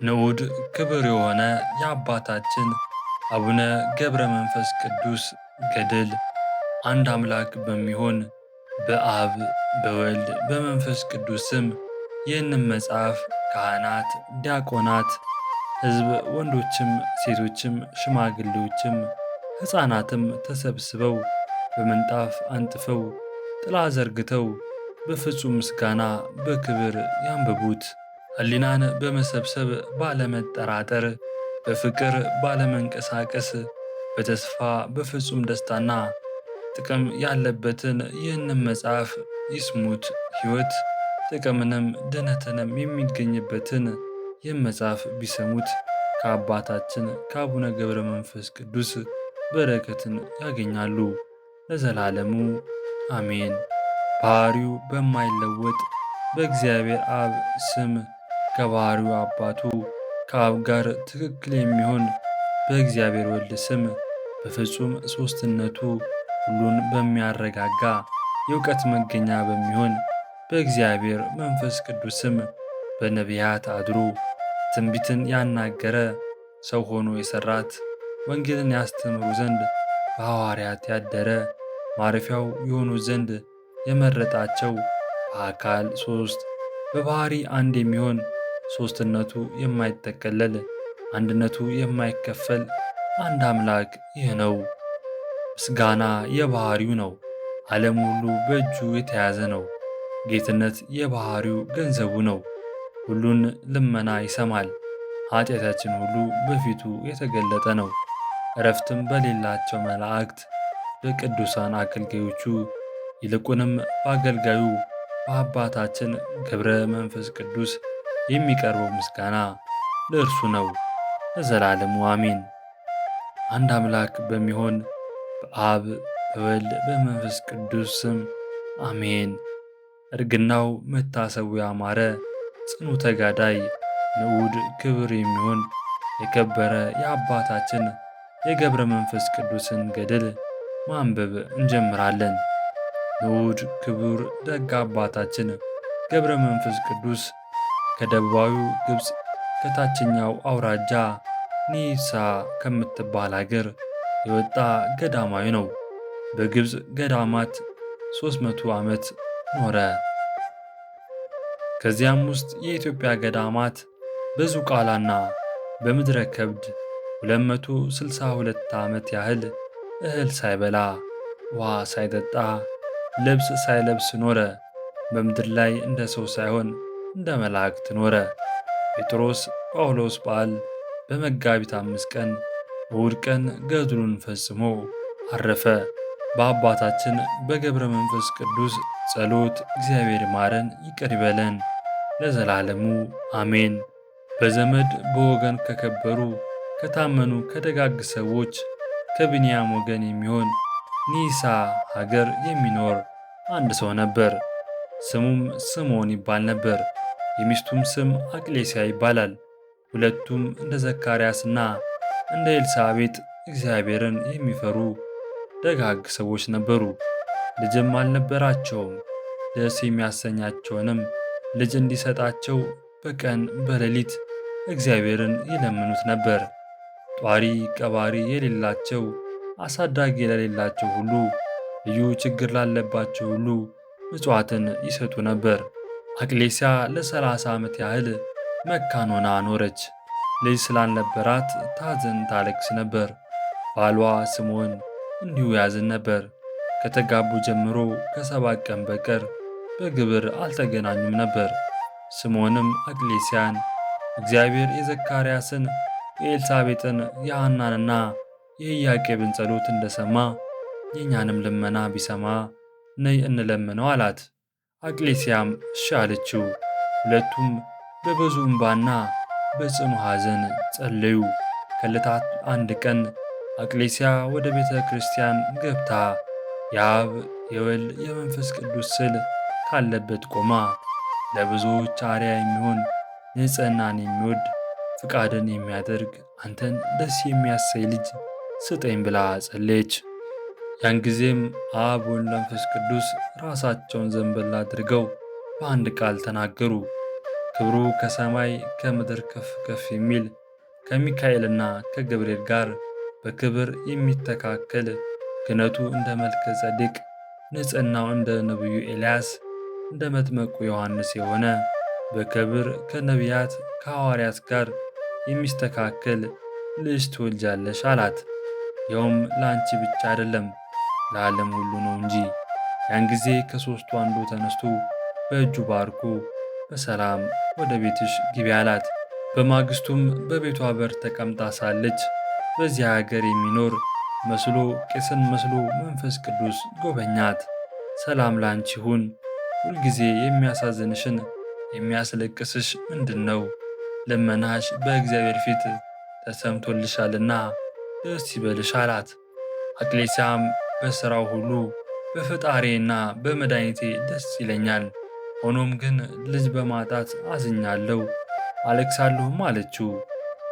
ንዑድ ክብር የሆነ የአባታችን አቡነ ገብረ መንፈስ ቅዱስ ገድል አንድ አምላክ በሚሆን በአብ በወልድ በመንፈስ ቅዱስ ስም ይህንን መጽሐፍ ካህናት፣ ዲያቆናት፣ ሕዝብ፣ ወንዶችም ሴቶችም ሽማግሌዎችም ሕፃናትም ተሰብስበው በምንጣፍ አንጥፈው ጥላ ዘርግተው በፍጹም ምስጋና በክብር ያንብቡት። ሕሊናን በመሰብሰብ ባለመጠራጠር፣ በፍቅር ባለመንቀሳቀስ፣ በተስፋ በፍጹም ደስታና ጥቅም ያለበትን ይህንን መጽሐፍ ይስሙት። ሕይወት ጥቅምንም ድነትንም የሚገኝበትን ይህን መጽሐፍ ቢሰሙት ከአባታችን ከአቡነ ገብረ መንፈስ ቅዱስ በረከትን ያገኛሉ ለዘላለሙ አሜን። ባህሪው በማይለወጥ በእግዚአብሔር አብ ስም ከባህሪው አባቱ ከአብ ጋር ትክክል የሚሆን በእግዚአብሔር ወልድ ስም በፍጹም ሦስትነቱ ሁሉን በሚያረጋጋ የእውቀት መገኛ በሚሆን በእግዚአብሔር መንፈስ ቅዱስ ስም በነቢያት አድሮ ትንቢትን ያናገረ ሰው ሆኖ የሠራት ወንጌልን ያስተምሩ ዘንድ በሐዋርያት ያደረ ማረፊያው የሆኑ ዘንድ የመረጣቸው በአካል ሦስት በባሕሪ አንድ የሚሆን ሦስትነቱ የማይጠቀለል አንድነቱ የማይከፈል አንድ አምላክ ይህ ነው። ምስጋና የባሕሪው ነው። ዓለም ሁሉ በእጁ የተያዘ ነው። ጌትነት የባሕሪው ገንዘቡ ነው። ሁሉን ልመና ይሰማል። ኃጢአታችን ሁሉ በፊቱ የተገለጠ ነው። እረፍትም በሌላቸው መላእክት በቅዱሳን አገልጋዮቹ ይልቁንም በአገልጋዩ በአባታችን ገብረ መንፈስ ቅዱስ የሚቀርበው ምስጋና ለእርሱ ነው ለዘላለሙ አሜን። አንድ አምላክ በሚሆን በአብ በወልድ በመንፈስ ቅዱስ ስም አሜን። እርግናው መታሰቡ ያማረ ጽኑ ተጋዳይ ንዑድ ክብር የሚሆን የከበረ የአባታችን የገብረ መንፈስ ቅዱስን ገድል ማንበብ እንጀምራለን። ንዑድ ክቡር ደግ አባታችን ገብረ መንፈስ ቅዱስ ከደቡባዊው ግብፅ ከታችኛው አውራጃ ኒሳ ከምትባል አገር የወጣ ገዳማዊ ነው። በግብፅ ገዳማት 300 ዓመት ኖረ። ከዚያም ውስጥ የኢትዮጵያ ገዳማት በዙቃላና በምድረ ከብድ 262 ዓመት ያህል እህል ሳይበላ ውሃ ሳይጠጣ ልብስ ሳይለብስ ኖረ። በምድር ላይ እንደ ሰው ሳይሆን እንደ መላእክት ኖረ። ጴጥሮስ ጳውሎስ በዓል በመጋቢት 5 ቀን እሑድ ቀን ገድሉን ፈጽሞ አረፈ። በአባታችን በገብረ መንፈስ ቅዱስ ጸሎት እግዚአብሔር ማረን ይቅር ይበለን ለዘላለሙ አሜን። በዘመድ በወገን ከከበሩ ከታመኑ ከደጋግ ሰዎች ከብንያም ወገን የሚሆን ኒሳ ሀገር የሚኖር አንድ ሰው ነበር። ስሙም ስምዖን ይባል ነበር። የሚስቱም ስም አቅሌስያ ይባላል። ሁለቱም እንደ ዘካርያስና እንደ ኤልሳቤጥ እግዚአብሔርን የሚፈሩ ደጋግ ሰዎች ነበሩ። ልጅም አልነበራቸውም። ደስ የሚያሰኛቸውንም ልጅ እንዲሰጣቸው በቀን በሌሊት እግዚአብሔርን ይለምኑት ነበር። ጧሪ ቀባሪ የሌላቸው አሳዳጊ ለሌላቸው ሁሉ ልዩ ችግር ላለባቸው ሁሉ ምጽዋትን ይሰጡ ነበር። አቅሌስያ ለ30 ዓመት ያህል መካን ሆና ኖረች። ልጅ ስላልነበራት ታዝን ታለቅስ ነበር። ባሏ ስምዖን እንዲሁ ያዝን ነበር። ከተጋቡ ጀምሮ ከ7 ቀን በቀር በግብር አልተገናኙም ነበር። ስምዖንም አቅሌስያን እግዚአብሔር የዘካርያስን የኤልሳቤጥን የሐናንና የኢያቄምን ጸሎት እንደሰማ የእኛንም ልመና ቢሰማ ነይ እንለምነው አላት። አቅሌስያም እሺ አለችው። ሁለቱም በብዙ እንባና በጽኑ ሐዘን ጸለዩ። ከዕለታት አንድ ቀን አቅሌስያ ወደ ቤተ ክርስቲያን ገብታ የአብ የወልድ የመንፈስ ቅዱስ ስዕል ካለበት ቆማ ለብዙዎች አርአያ የሚሆን ንጽሕናን የሚወድ ፍቃድን የሚያደርግ አንተን ደስ የሚያሰኝ ልጅ ስጠኝ ብላ ጸለየች። ያን ጊዜም አብ ወልድ መንፈስ ቅዱስ ራሳቸውን ዘንበል አድርገው በአንድ ቃል ተናገሩ። ክብሩ ከሰማይ ከምድር ከፍ ከፍ የሚል ከሚካኤልና ከገብርኤል ጋር በክብር የሚተካከል ክህነቱ እንደ መልከ ጸዴቅ ንጽሕናው እንደ ነቢዩ ኤልያስ እንደ መጥምቁ ዮሐንስ የሆነ በክብር ከነቢያት ከሐዋርያት ጋር የሚስተካከል ልጅ ትወልጃለሽ አላት። ይኸውም ለአንቺ ብቻ አይደለም ለዓለም ሁሉ ነው እንጂ። ያን ጊዜ ከሦስቱ አንዱ ተነስቶ በእጁ ባርኮ በሰላም ወደ ቤትሽ ግቢ አላት። በማግስቱም በቤቷ በር ተቀምጣ ሳለች በዚያ ሀገር የሚኖር መስሎ ቄስን መስሎ መንፈስ ቅዱስ ጎበኛት። ሰላም ላንቺ ይሁን፣ ሁልጊዜ የሚያሳዝንሽን የሚያስለቅስሽ ምንድን ነው? ልመናሽ በእግዚአብሔር ፊት ተሰምቶልሻልና ደስ ይበልሽ አላት። አቅሌሲያም በሥራው ሁሉ በፈጣሪና በመድኃኒቴ ደስ ይለኛል፣ ሆኖም ግን ልጅ በማጣት አዝኛለሁ አለቅሳለሁም አለችው።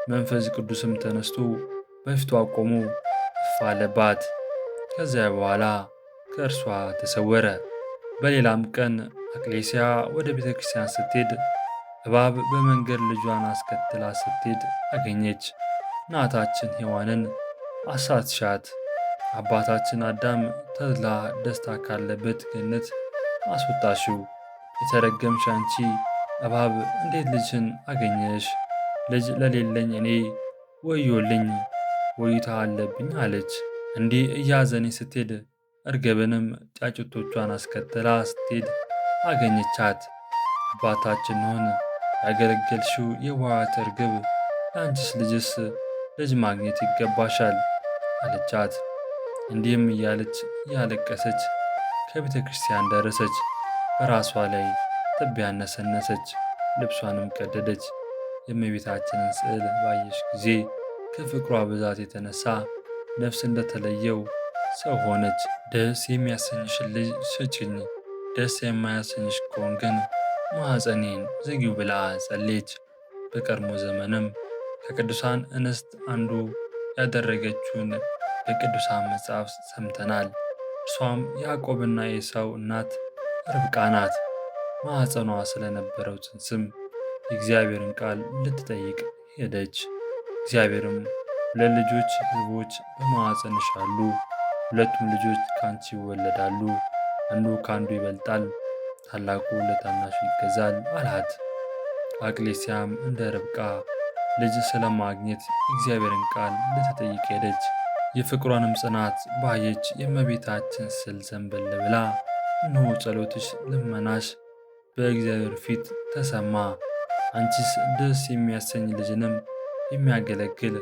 መንፈስ ቅዱስም ተነስቶ በፊቷ ቆሞ እፍ አለባት። ከዚያ በኋላ ከእርሷ ተሰወረ። በሌላም ቀን አቅሌሲያ ወደ ቤተ ክርስቲያን ስትሄድ እባብ በመንገድ ልጇን አስከትላ ስትሄድ አገኘች። እናታችን ሔዋንን አሳትሻት። አባታችን አዳም ተድላ ደስታ ካለበት ገነት አስወጣሽው። የተረገምሽ አንቺ እባብ እንዴት ልጅን አገኘሽ? ልጅ ለሌለኝ እኔ ወዮልኝ፣ ወይታ አለብኝ አለች። እንዲህ እያዘነች ስትሄድ እርግብንም ጫጩቶቿን አስከትላ ስትሄድ አገኘቻት። አባታችን ኖኅን ያገለገልሽው የዋሃት እርግብ ለአንቺስ ልጅስ ልጅ ማግኘት ይገባሻል አለቻት። እንዲህም እያለች እያለቀሰች ከቤተ ክርስቲያን ደረሰች። በራሷ ላይ ትቢያ ነሰነሰች፣ ልብሷንም ቀደደች። የእመቤታችንን ስዕል ባየች ጊዜ ከፍቅሯ ብዛት የተነሳ ነፍስ እንደተለየው ሰው ሆነች። ደስ የሚያሰኝሽን ልጅ ስጪኝ፣ ደስ የማያሰኝሽ ከሆን ግን ማኅፀኔን ዝጊው ብላ ጸለየች። በቀድሞ ዘመንም ከቅዱሳን እንስት አንዱ ያደረገችውን በቅዱሳን መጽሐፍ ሰምተናል። እርሷም ያዕቆብና ኤሳው እናት ርብቃ ናት። ማኅፀኗ ስለነበረው ጽንስም የእግዚአብሔርን ቃል ልትጠይቅ ሄደች። እግዚአብሔርም ሁለት ልጆች ሕዝቦች በማኅፀንሽ አሉ፣ ሁለቱም ልጆች ከአንቺ ይወለዳሉ፣ አንዱ ከአንዱ ይበልጣል፣ ታላቁ ለታናሹ ይገዛል አላት። አቅሌሲያም እንደ ርብቃ ልጅ ስለማግኘት የእግዚአብሔርን ቃል ልትጠይቅ ሄደች። የፍቅሯንም ጽናት ባየች የእመቤታችን ስዕል ዘንበል ብላ እነሆ ጸሎትሽ፣ ልመናሽ በእግዚአብሔር ፊት ተሰማ፣ አንቺስ ደስ የሚያሰኝ ልጅንም የሚያገለግል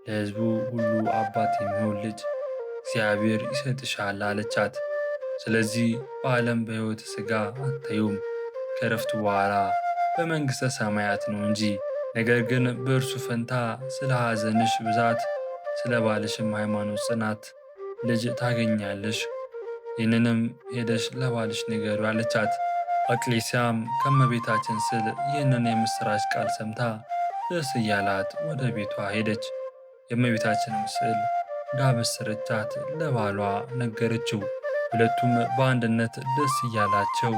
ለሕዝቡ ሁሉ አባት የሚሆን ልጅ እግዚአብሔር ይሰጥሻል አለቻት። ስለዚህ በዓለም በሕይወት ሥጋ አታዩም፣ ከዕረፍቱ በኋላ በመንግሥተ ሰማያት ነው እንጂ። ነገር ግን በእርሱ ፈንታ ስለ ሐዘንሽ ብዛት ስለ ባልሽም ሃይማኖት ጽናት ልጅ ታገኛለሽ። ይህንንም ሄደሽ ለባልሽ ንገሪው አለቻት። አቅሌሲያም ከእመቤታችን ስዕል ይህንን የምሥራች ቃል ሰምታ ደስ እያላት ወደ ቤቷ ሄደች። የእመቤታችንም ስዕል እንዳበሰረቻት ለባሏ ነገረችው። ሁለቱም በአንድነት ደስ እያላቸው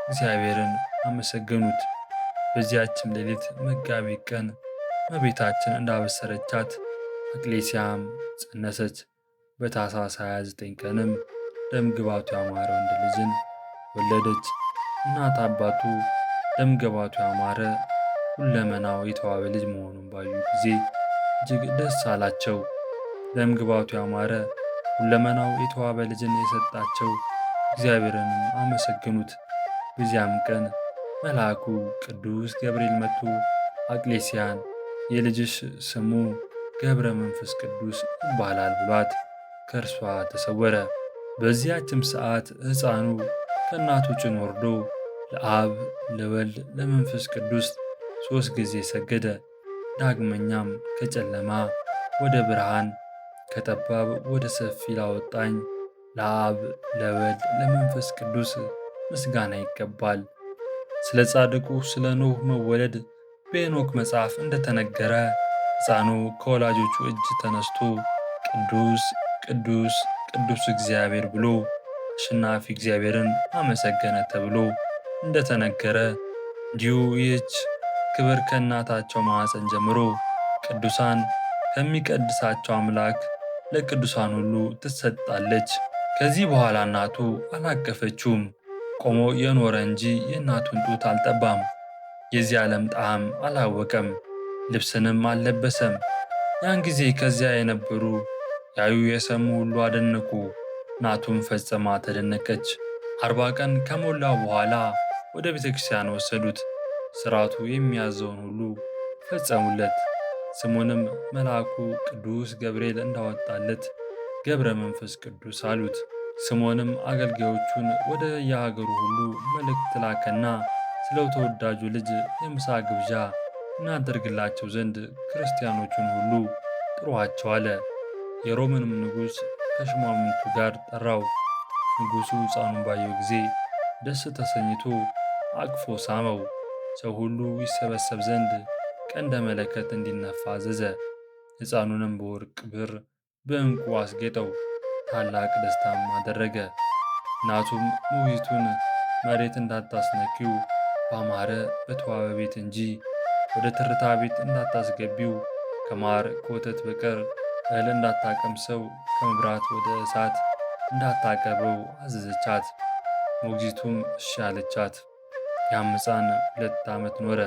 እግዚአብሔርን አመሰገኑት። በዚያችም ሌሊት መጋቢት ቀን እመቤታችን እንዳበሰረቻት አቅሌሲያም ጸነሰች። በታኅሳስ 29 ቀንም ደም ግባቱ ያማረ ወንድ ልጅን ወለደች። እናት አባቱ ደም ግባቱ ያማረ ሁለመናው የተዋበ ልጅ መሆኑን ባዩ ጊዜ እጅግ ደስ አላቸው። ደም ግባቱ ያማረ ሁለመናው የተዋበ ልጅን የሰጣቸው እግዚአብሔርንም አመሰገኑት። በዚያም ቀን መልአኩ ቅዱስ ገብርኤል መጥቶ አቅሌሲያን የልጅሽ ስሙ ገብረ መንፈስ ቅዱስ ይባላል ብሏት ከእርሷ ተሰወረ። በዚያችም ሰዓት ሕፃኑ ከእናቱ ጭን ወርዶ ለአብ ለወልድ ለመንፈስ ቅዱስ 3 ጊዜ ሰገደ። ዳግመኛም ከጨለማ ወደ ብርሃን ከጠባብ ወደ ሰፊ ላወጣኝ ለአብ ለወልድ ለመንፈስ ቅዱስ ምስጋና ይገባል። ስለ ጻድቁ ስለ ኖህ መወለድ በሄኖክ መጽሐፍ እንደተነገረ ሕፃኑ ከወላጆቹ እጅ ተነስቶ ቅዱስ ቅዱስ ቅዱስ እግዚአብሔር ብሎ አሸናፊ እግዚአብሔርን አመሰገነ ተብሎ እንደተነገረ እንዲሁ ይህች ክብር ከእናታቸው ማኅፀን ጀምሮ ቅዱሳን ከሚቀድሳቸው አምላክ ለቅዱሳን ሁሉ ትሰጣለች። ከዚህ በኋላ እናቱ አላቀፈችውም፣ ቆሞ የኖረ እንጂ የእናቱን ጡት አልጠባም። የዚህ ዓለም ጣዕም አላወቀም፣ ልብስንም አልለበሰም። ያን ጊዜ ከዚያ የነበሩ ያዩ የሰሙ ሁሉ አደነቁ። እናቱም ፈጽማ ተደነቀች። 40 ቀን ከሞላው በኋላ ወደ ቤተ ክርስቲያን ወሰዱት። ሥርዓቱ የሚያዘውን ሁሉ ፈጸሙለት። ስሙንም መልአኩ ቅዱስ ገብርኤል እንዳወጣለት ገብረ መንፈስ ቅዱስ አሉት። ስምዖንም አገልጋዮቹን ወደ የሀገሩ ሁሉ መልእክት ላከና ስለ ተወዳጁ ልጅ የምሳ ግብዣ እናደርግላቸው ዘንድ ክርስቲያኖቹን ሁሉ ጥሯቸው አለ። የሮምንም ንጉሥ ከሹማምንቱ ጋር ጠራው። ንጉሡ ሕፃኑን ባየው ጊዜ ደስ ተሰኝቶ አቅፎ ሳመው። ሰው ሁሉ ይሰበሰብ ዘንድ ቀንደ መለከት እንዲነፋ አዘዘ። ሕፃኑንም በወርቅ ብር፣ በዕንቁ አስጌጠው። ታላቅ ደስታም አደረገ። እናቱም ሞግዚቱን መሬት እንዳታስነኪው ባማረ በተዋበ ቤት እንጂ ወደ ትርታ ቤት እንዳታስገቢው፣ ከማር ከወተት በቀር እህል እንዳታቀምሰው፣ ከመብራት ወደ እሳት እንዳታቀርበው አዘዘቻት። ሞግዚቱም እሺ አለቻት። ያም ሕፃን 2 ዓመት ኖረ።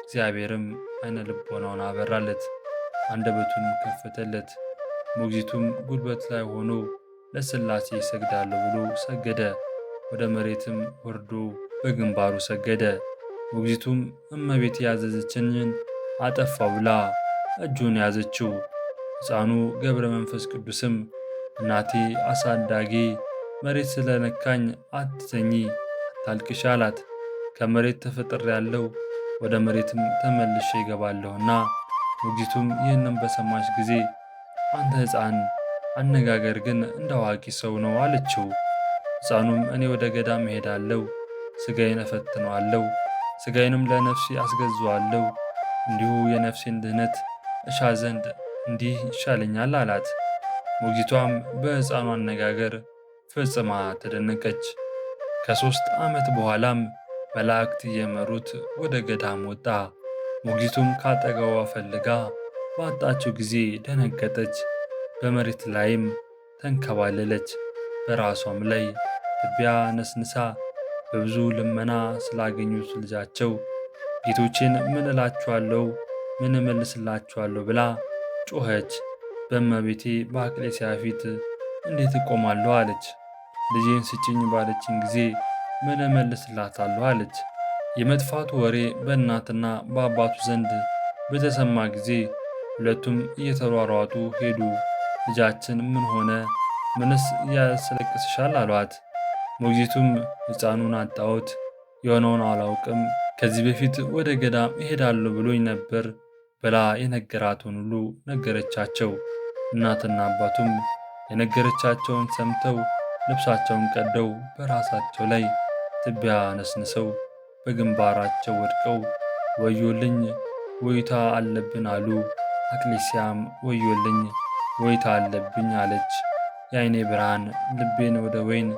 እግዚአብሔርም ዓይነ ልቦናውን አበራለት፣ አንደበቱንም ከፈተለት። ሞግዚቱም ጉልበት ላይ ሆኖ ለሥላሴ ይሰግዳለሁ ብሎ ሰገደ። ወደ መሬትም ወርዶ በግንባሩ ሰገደ። ሞግዚቱም እመቤት ያዘዘችኝን አጠፋው ብላ እጁን ያዘችው። ሕፃኑ ገብረ መንፈስ ቅዱስም እናቴ አሳዳጊ መሬት ስለነካኝ አትዘኚ፣ አታልቅሽ አላት። ከመሬት ተፈጥሬያለሁ፣ ወደ መሬትም ተመልሼ እገባለሁና። ሞግዚቱም ይህንን በሰማች ጊዜ አንተ ሕፃን አነጋገር ግን እንደ አዋቂ ሰው ነው አለችው። ሕፃኑም እኔ ወደ ገዳም እሄዳለሁ፣ ሥጋዬን እፈትነዋለሁ፣ ሥጋዬንም ለነፍሴ አስገዛዋለሁ፣ እንዲሁ የነፍሴን ድህነት እሻ ዘንድ እንዲህ ይሻለኛል አላት። ሞግዚቷም በሕፃኑ አነጋገር ፈጽማ ተደነቀች። ከ3 ዓመት በኋላም መላእክት እየመሩት ወደ ገዳም ወጣ። ሞግዚቱም ካጠገቧ ፈልጋ ባጣችው ጊዜ ደነገጠች። በመሬት ላይም ተንከባለለች። በራሷም ላይ ትቢያ ነስንሳ በብዙ ልመና ስላገኙት ልጃቸው ጌቶቼን ምን እላችኋለሁ፣ ምን እመልስላችኋለሁ ብላ ጮኸች። በእመቤቴ በአቅሌስያ ፊት እንዴት እቆማለሁ አለች። ልጄን ስጭኝ ባለችን ጊዜ ምን እመልስላታለሁ አለች። የመጥፋቱ ወሬ በእናትና በአባቱ ዘንድ በተሰማ ጊዜ ሁለቱም እየተሯሯጡ ሄዱ። ልጃችን ምን ሆነ? ምንስ ያስለቅስሻል? አሏት። ሞግዚቱም ሕፃኑን አጣሁት፣ የሆነውን አላውቅም፣ ከዚህ በፊት ወደ ገዳም እሄዳለሁ ብሎኝ ነበር ብላ የነገራትን ሁሉ ነገረቻቸው። እናትና አባቱም የነገረቻቸውን ሰምተው ልብሳቸውን ቀደው በራሳቸው ላይ ትቢያ ነስንሰው በግንባራቸው ወድቀው ወዮልኝ ወይታ አለብን አሉ። አክሌሲያም ወዮልኝ ወይታ አለብኝ አለች። የዓይኔ ብርሃን ልቤን ወደ ወይን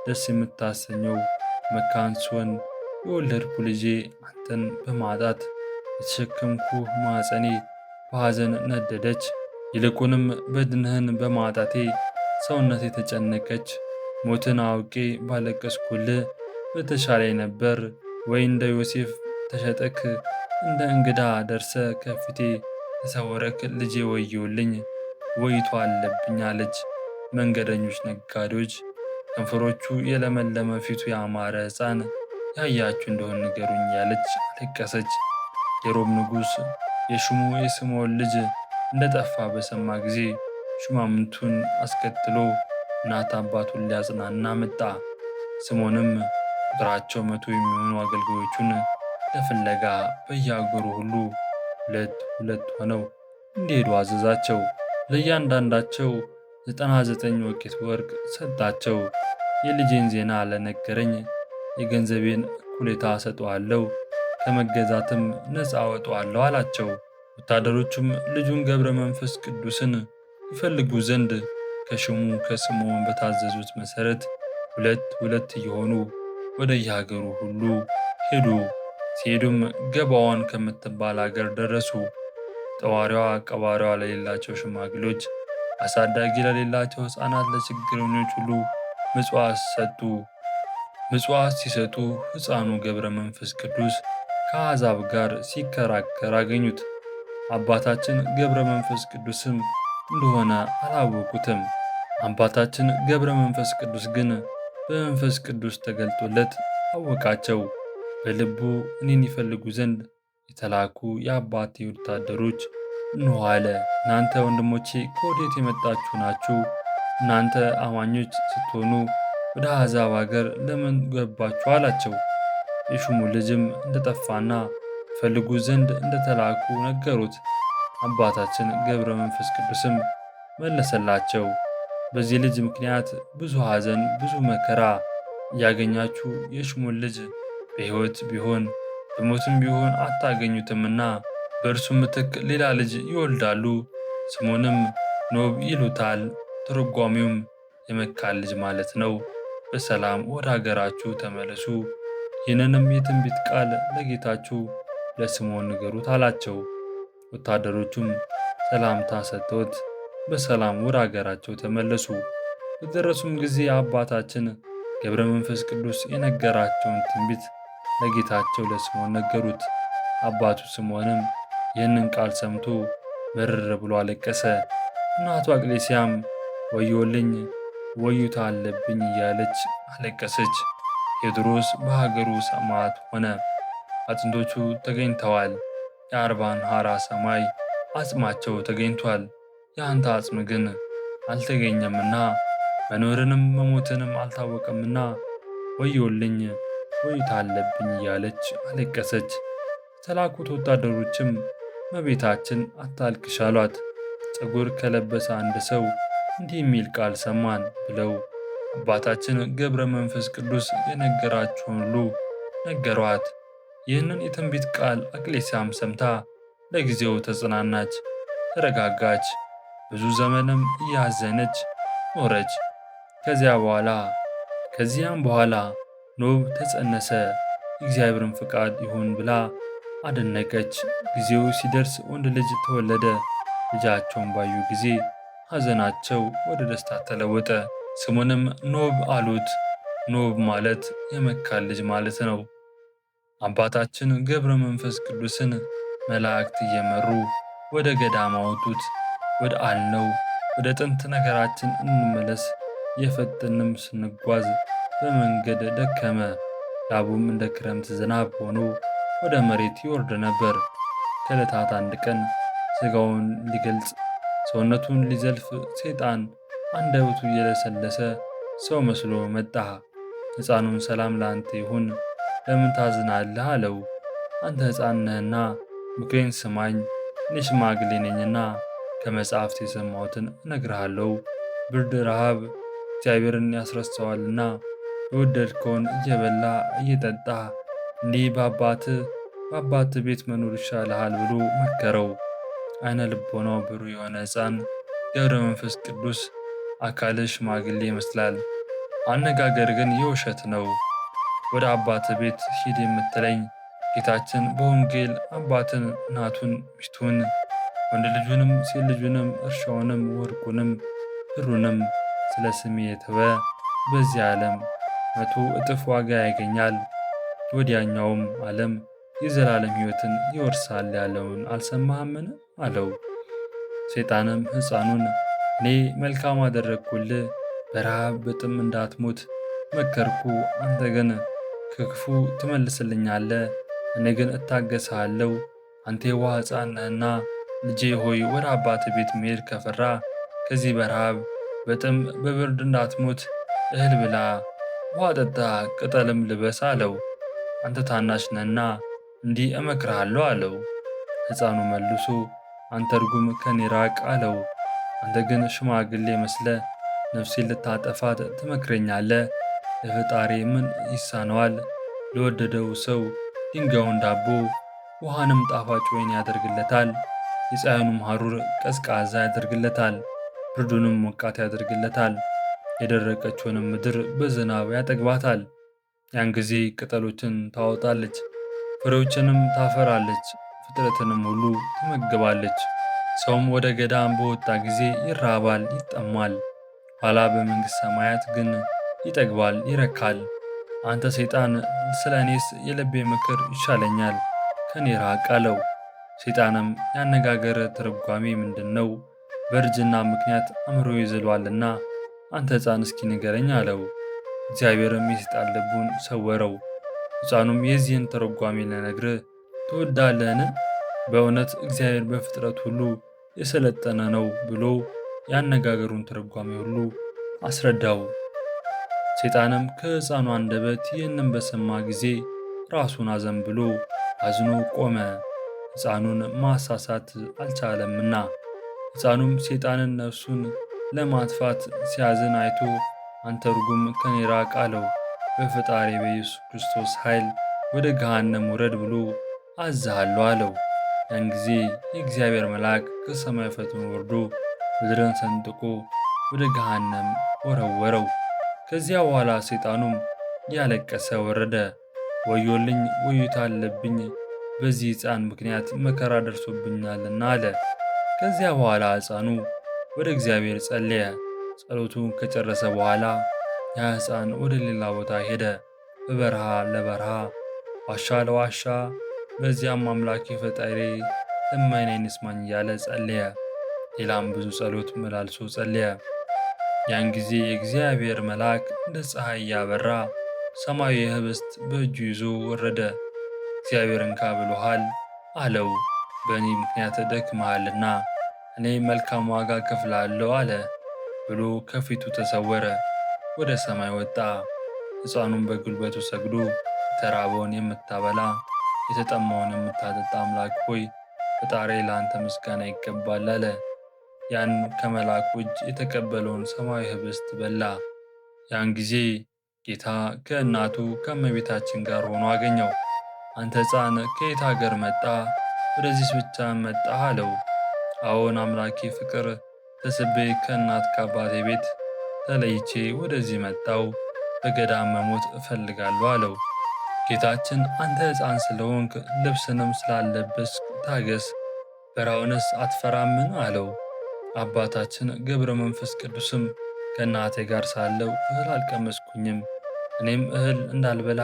ደስ የምታሰኘው መካን ስሆን የወለድኩ ልጄ አንተን በማጣት የተሸከምኩ ማኅፀኔ በሐዘን ነደደች። ይልቁንም በድንህን በማጣቴ ሰውነቴ ተጨነቀች። ሞትን አውቄ ባለቀስኩልህ በተሻለኝ ነበር። ወይ እንደ ዮሴፍ ተሸጠክ እንደ እንግዳ ደርሰ ከፊቴ ተሰወረክ። ልጄ ወዮልኝ ወይቶ አለብኝ አለች። መንገደኞች ነጋዴዎች ከንፈሮቹ የለመለመ ፊቱ ያማረ ሕፃን ያያችሁ እንደሆን ንገሩኝ ያለች አለቀሰች። የሮም ንጉሥ የሹሙ የስምዖን ልጅ እንደጠፋ በሰማ ጊዜ ሹማምንቱን አስከትሎ እናት አባቱን ሊያጽናና መጣ። ስምዖንም ቁጥራቸው 100 የሚሆኑ አገልጋዮቹን ለፍለጋ በየአገሩ ሁሉ ሁለት ሁለት ሆነው እንዲሄዱ አዘዛቸው። ለእያንዳንዳቸው 99 ወቄት ወርቅ ሰጣቸው። የልጄን ዜና ለነገረኝ የገንዘቤን እኩሌታ ሰጠዋለሁ፣ ከመገዛትም ነፃ አወጣዋለሁ አላቸው። ወታደሮቹም ልጁን ገብረ መንፈስ ቅዱስን ይፈልጉ ዘንድ ከሹሙ ከስምዖን በታዘዙት መሠረት ሁለት ሁለት እየሆኑ ወደ የሀገሩ ሁሉ ሄዱ። ሲሄዱም ገባዖን ከምትባል አገር ደረሱ። ጠዋሪዋ ቀባሪዋ ለሌላቸው ሽማግሌዎች፣ አሳዳጊ ለሌላቸው ሕፃናት፣ ለችግረኞች ሁሉ ምጽዋት ሰጡ። ምጽዋት ሲሰጡ ሕፃኑ ገብረ መንፈስ ቅዱስ ከአሕዛብ ጋር ሲከራከር አገኙት። አባታችን ገብረ መንፈስ ቅዱስም እንደሆነ አላወቁትም። አባታችን ገብረ መንፈስ ቅዱስ ግን በመንፈስ ቅዱስ ተገልጦለት አወቃቸው። በልቡ እኔን ይፈልጉ ዘንድ የተላኩ የአባቴ ወታደሮች እንሆ አለ። እናንተ ወንድሞቼ ከወዴት የመጣችሁ ናችሁ? እናንተ አማኞች ስትሆኑ ወደ አሕዛብ አገር ለምን ገባችሁ? አላቸው። የሹሙ ልጅም እንደጠፋና ይፈልጉ ዘንድ እንደተላኩ ነገሩት። አባታችን ገብረ መንፈስ ቅዱስም መለሰላቸው፣ በዚህ ልጅ ምክንያት ብዙ ሐዘን፣ ብዙ መከራ እያገኛችሁ የሹሙን ልጅ በሕይወት ቢሆን በሞትም ቢሆን አታገኙትምና በእርሱ ምትክ ሌላ ልጅ ይወልዳሉ። ስሙንም ኖብ ይሉታል። ትርጓሜውም የመካን ልጅ ማለት ነው። በሰላም ወደ አገራችሁ ተመለሱ። ይህንንም የትንቢት ቃል ለጌታችሁ ለስምዖን ንገሩት አላቸው። ወታደሮቹም ሰላምታ ሰጥተውት በሰላም ወደ አገራቸው ተመለሱ። በደረሱም ጊዜ አባታችን ገብረ መንፈስ ቅዱስ የነገራቸውን ትንቢት ለጌታቸው ለስምዖን ነገሩት። አባቱ ስምዖንም ይህንን ቃል ሰምቶ ምርር ብሎ አለቀሰ። እናቱ አቅሌስያም ወዮልኝ ወዮታ አለብኝ እያለች አለቀሰች። ቴዎድሮስ በሀገሩ ሰማዕት ሆነ። አጥንቶቹ ተገኝተዋል። የአርባን ሐራ ሰማይ አጽማቸው ተገኝቷል። የአንተ አጽም ግን አልተገኘምና መኖርንም መሞትንም አልታወቀምና ወዮልኝ ወዮታ አለብኝ እያለች አለቀሰች። የተላኩት ወታደሮችም እመቤታችን አታልቅሽ አሏት። ፀጉር ከለበሰ አንድ ሰው እንዲህ የሚል ቃል ሰማን ብለው አባታችን ገብረ መንፈስ ቅዱስ የነገራቸውን ሁሉ ነገሯት። ይህንን የትንቢት ቃል አቅሌስያም ሰምታ ለጊዜው ተጽናናች፣ ተረጋጋች። ብዙ ዘመንም እያዘነች ኖረች። ከዚያ በኋላ ከዚያም በኋላ ኖብ ተጸነሰ። እግዚአብሔርን ፍቃድ ይሁን ብላ አደነቀች። ጊዜው ሲደርስ ወንድ ልጅ ተወለደ። ልጃቸውን ባዩ ጊዜ ሐዘናቸው ወደ ደስታ ተለወጠ። ስሙንም ኖብ አሉት። ኖብ ማለት የመካን ልጅ ማለት ነው። አባታችን ገብረ መንፈስ ቅዱስን መላእክት እየመሩ ወደ ገዳም አወጡት። ወደ አልነው ወደ ጥንት ነገራችን እንመለስ። የፈጠንም ስንጓዝ በመንገድ ደከመ። ላቡም እንደ ክረምት ዝናብ ሆኖ ወደ መሬት ይወርድ ነበር። ከዕለታት አንድ ቀን ሥጋውን ሊገልጽ ሰውነቱን ሊዘልፍ ሰይጣን አንደበቱ እየለሰለሰ ሰው መስሎ መጣ። ሕፃኑን ሰላም ለአንተ ይሁን፣ ለምን ታዝናለህ? አለው። አንተ ሕፃን ነህና ምክሬን ስማኝ፣ እኔ ሽማግሌ ነኝና ከመጽሐፍት የሰማሁትን እነግርሃለሁ። ብርድ፣ ረሃብ እግዚአብሔርን ያስረሳዋልና የወደድከውን እየበላ እየጠጣ እንዲህ በአባት ቤት መኖር ይሻልሃል ብሎ መከረው። ዓይነ ልቦናው ብሩህ የሆነ ሕፃን ገብረ መንፈስ ቅዱስ አካል ሽማግሌ ይመስላል፣ አነጋገር ግን የውሸት ነው። ወደ አባት ቤት ሂድ የምትለኝ ጌታችን በወንጌል አባትን፣ እናቱን፣ ሚስቱን፣ ወንድ ልጁንም ሴት ልጁንም እርሻውንም ወርቁንም ብሩንም ስለ ስሜ የተወ በዚህ ዓለም 100 እጥፍ ዋጋ ያገኛል፣ ወዲያኛውም ዓለም የዘላለም ሕይወትን ይወርሳል ያለውን አልሰማህምን? አለው። ሰይጣንም ሕፃኑን እኔ መልካም አደረግኩልህ፣ በረሃብ በጥም እንዳትሞት መከርኩ፣ አንተ ግን ከክፉ ትመልስልኛለህ፣ እኔ ግን እታገስሃለሁ። አንተ የዋህ ሕፃን ነህና ልጄ ሆይ ወደ አባት ቤት መሄድ ከፈራ ከዚህ በረሃብ በጥም በብርድ እንዳትሞት እህል ብላ፣ ውሃ ጠጣ፣ ቅጠልም ልበስ አለው። አንተ ታናሽ ነህና እንዲህ እመክርሃለሁ አለው። ሕፃኑ መልሶ አንተ ርጉም ከኔ ራቅ አለው። አንተ ግን ሽማግሌ መስለ ነፍሴን ልታጠፋት ትመክረኛለህ። ለፈጣሪ ምን ይሳነዋል? ለወደደው ሰው ድንጋዩን ዳቦ ውሃንም ጣፋጭ ወይን ያደርግለታል። የፀሐዩንም ሐሩር ቀዝቃዛ ያደርግለታል፣ ብርዱንም ሞቃት ያደርግለታል። የደረቀችውንም ምድር በዝናብ ያጠግባታል። ያን ጊዜ ቅጠሎችን ታወጣለች፣ ፍሬዎችንም ታፈራለች፣ ፍጥረትንም ሁሉ ትመግባለች። ሰውም ወደ ገዳም በወጣ ጊዜ ይራባል፣ ይጠማል። ኋላ በመንግሥተ ሰማያት ግን ይጠግባል፣ ይረካል። አንተ ሰይጣን፣ ስለ እኔስ የልቤ ምክር ይሻለኛል፣ ከኔ ራቅ አለው። ሰይጣንም ያነጋገር ትርጓሜ ምንድን ነው? በእርጅና ምክንያት አእምሮ ይዝሏልና አንተ ሕፃን እስኪ ንገረኝ አለው። እግዚአብሔርም የሰይጣን ልቡን ሰወረው። ሕፃኑም የዚህን ትርጓሜ ልነግርህ ትወዳለህን? በእውነት እግዚአብሔር በፍጥረት ሁሉ የሰለጠነ ነው ብሎ ያነጋገሩን ትርጓሜ ሁሉ አስረዳው። ሰይጣንም ከሕፃኑ አንደበት ይህንን በሰማ ጊዜ ራሱን አዘንብሎ አዝኖ ቆመ፣ ሕፃኑን ማሳሳት አልቻለምና። ሕፃኑም ሰይጣንን ነፍሱን ለማጥፋት ሲያዝን አይቶ አንተ ርጉም ከኔ ራቅ አለው። በፈጣሪ በኢየሱስ ክርስቶስ ኃይል ወደ ገሃነም ውረድ ብሎ አዝሃለሁ አለው። ያን ጊዜ የእግዚአብሔር መልአክ ከሰማይ ፈጥኖ ወርዶ ምድርን ሰንጥቆ ወደ ገሃነም ወረወረው። ከዚያ በኋላ ሰይጣኑም ያለቀሰ ወረደ። ወዮልኝ፣ ወዮታ አለብኝ፣ በዚህ ሕፃን ምክንያት መከራ ደርሶብኛልና አለ። ከዚያ በኋላ ሕፃኑ ወደ እግዚአብሔር ጸለየ። ጸሎቱን ከጨረሰ በኋላ ያ ሕፃን ወደ ሌላ ቦታ ሄደ። በበረሃ ለበረሃ ዋሻ ለዋሻ፣ በዚያም አምላኬ ፈጣሪ ልመናዬን ስማኝ እያለ ጸለየ። ሌላም ብዙ ጸሎት መላልሶ ጸለየ። ያን ጊዜ የእግዚአብሔር መልአክ እንደ ፀሐይ እያበራ ሰማያዊ ኅብስት በእጁ ይዞ ወረደ። እግዚአብሔር እንካ ብሎሃል አለው። በእኔ ምክንያት ደክመሃልና እኔ መልካም ዋጋ እከፍልሃለሁ አለ ብሎ ከፊቱ ተሰወረ፣ ወደ ሰማይ ወጣ። ሕፃኑም በጉልበቱ ሰግዶ የተራበውን የምታበላ የተጠማውን የምታጠጣ አምላክ ሆይ ፈጣሪ ለአንተ ምስጋና ይገባል አለ። ያን ከመልአኩ እጅ የተቀበለውን ሰማያዊ ኅብስት በላ። ያን ጊዜ ጌታ ከእናቱ ከእመቤታችን ጋር ሆኖ አገኘው። አንተ ሕፃን ከየት አገር መጣ? ወደዚህስ ብቻ መጣህ አለው። አዎን አምላኬ ፍቅር ተስቤ ከእናት ከአባቴ ቤት ተለይቼ ወደዚህ መጣው፣ በገዳም መሞት እፈልጋለሁ አለው። ጌታችን አንተ ሕፃን ስለሆንክ ልብስንም ስላለበስክ ታገስ፣ በረሃውንስ አትፈራምን አለው። አባታችን ገብረ መንፈስ ቅዱስም ከእናቴ ጋር ሳለው እህል አልቀመስኩኝም፣ እኔም እህል እንዳልበላ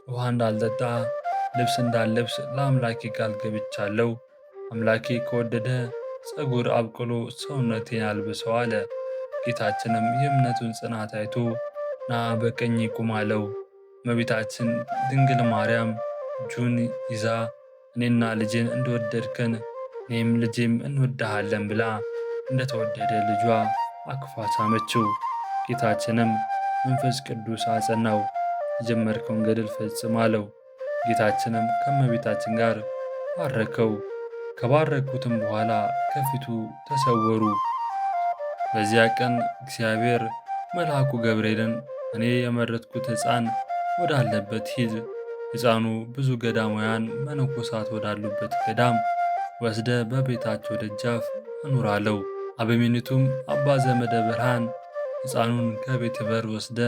ውሃ እንዳልጠጣ ልብስ እንዳልለብስ ለአምላኬ ቃል ገብቻለሁ። አምላኬ ከወደደ ጸጉር አብቅሎ ሰውነቴን አልብሰው አለ። ጌታችንም የእምነቱን ጽናት አይቶ ና በቀኝ ቁም አለው። እመቤታችን ድንግል ማርያም እጁን ይዛ እኔና ልጄን እንደወደድከን እኔም ልጄም እንወድሃለን ብላ እንደተወደደ ልጇ አቅፋ ሳመችው። ጌታችንም መንፈስ ቅዱስ አጸናው፣ የጀመርከውን ገድል ፈጽም አለው። ጌታችንም ከእመቤታችን ጋር ባረከው። ከባረኩትም በኋላ ከፊቱ ተሰወሩ። በዚያ ቀን እግዚአብሔር መልአኩ ገብርኤልን እኔ የመረጥኩት ሕፃን ወዳለበት ሂድ፣ ሕፃኑ ብዙ ገዳማውያን መነኮሳት ወዳሉበት ገዳም ወስደ በቤታቸው ደጃፍ አኑር አለው። አበምኔቱም አባ ዘመደ ብርሃን ሕፃኑን ከቤት በር ወስደ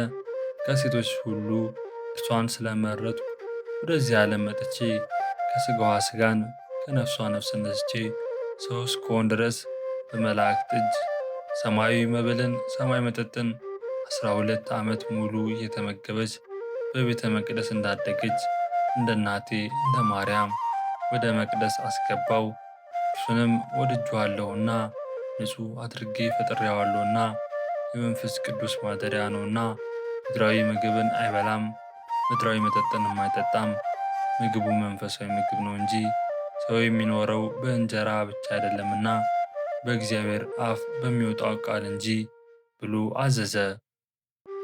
ከሴቶች ሁሉ እርሷን ስለመረጥኩ ወደዚህ ዓለም መጥቼ ከሥጋዋ ሥጋን ከነፍሷ ነፍስን ነስቼ ሰው እስክሆን ድረስ በመላእክት እጅ ሰማያዊ መብልን ሰማያዊ መጠጥን 12 ዓመት ሙሉ እየተመገበች በቤተ መቅደስ እንዳደገች እንደ እናቴ እንደ ማርያም ወደ መቅደስ አስገባው። እርሱንም ወድጄዋለሁና ንጹሕ አድርጌ ፈጥሬዋለሁና የመንፈስ ቅዱስ ማደሪያ ነውና ምድራዊ ምግብን አይበላም፣ ምድራዊ መጠጥንም አይጠጣም። ምግቡ መንፈሳዊ ምግብ ነው እንጂ ሰው የሚኖረው በእንጀራ ብቻ አይደለምና በእግዚአብሔር አፍ በሚወጣው ቃል እንጂ ብሎ አዘዘ።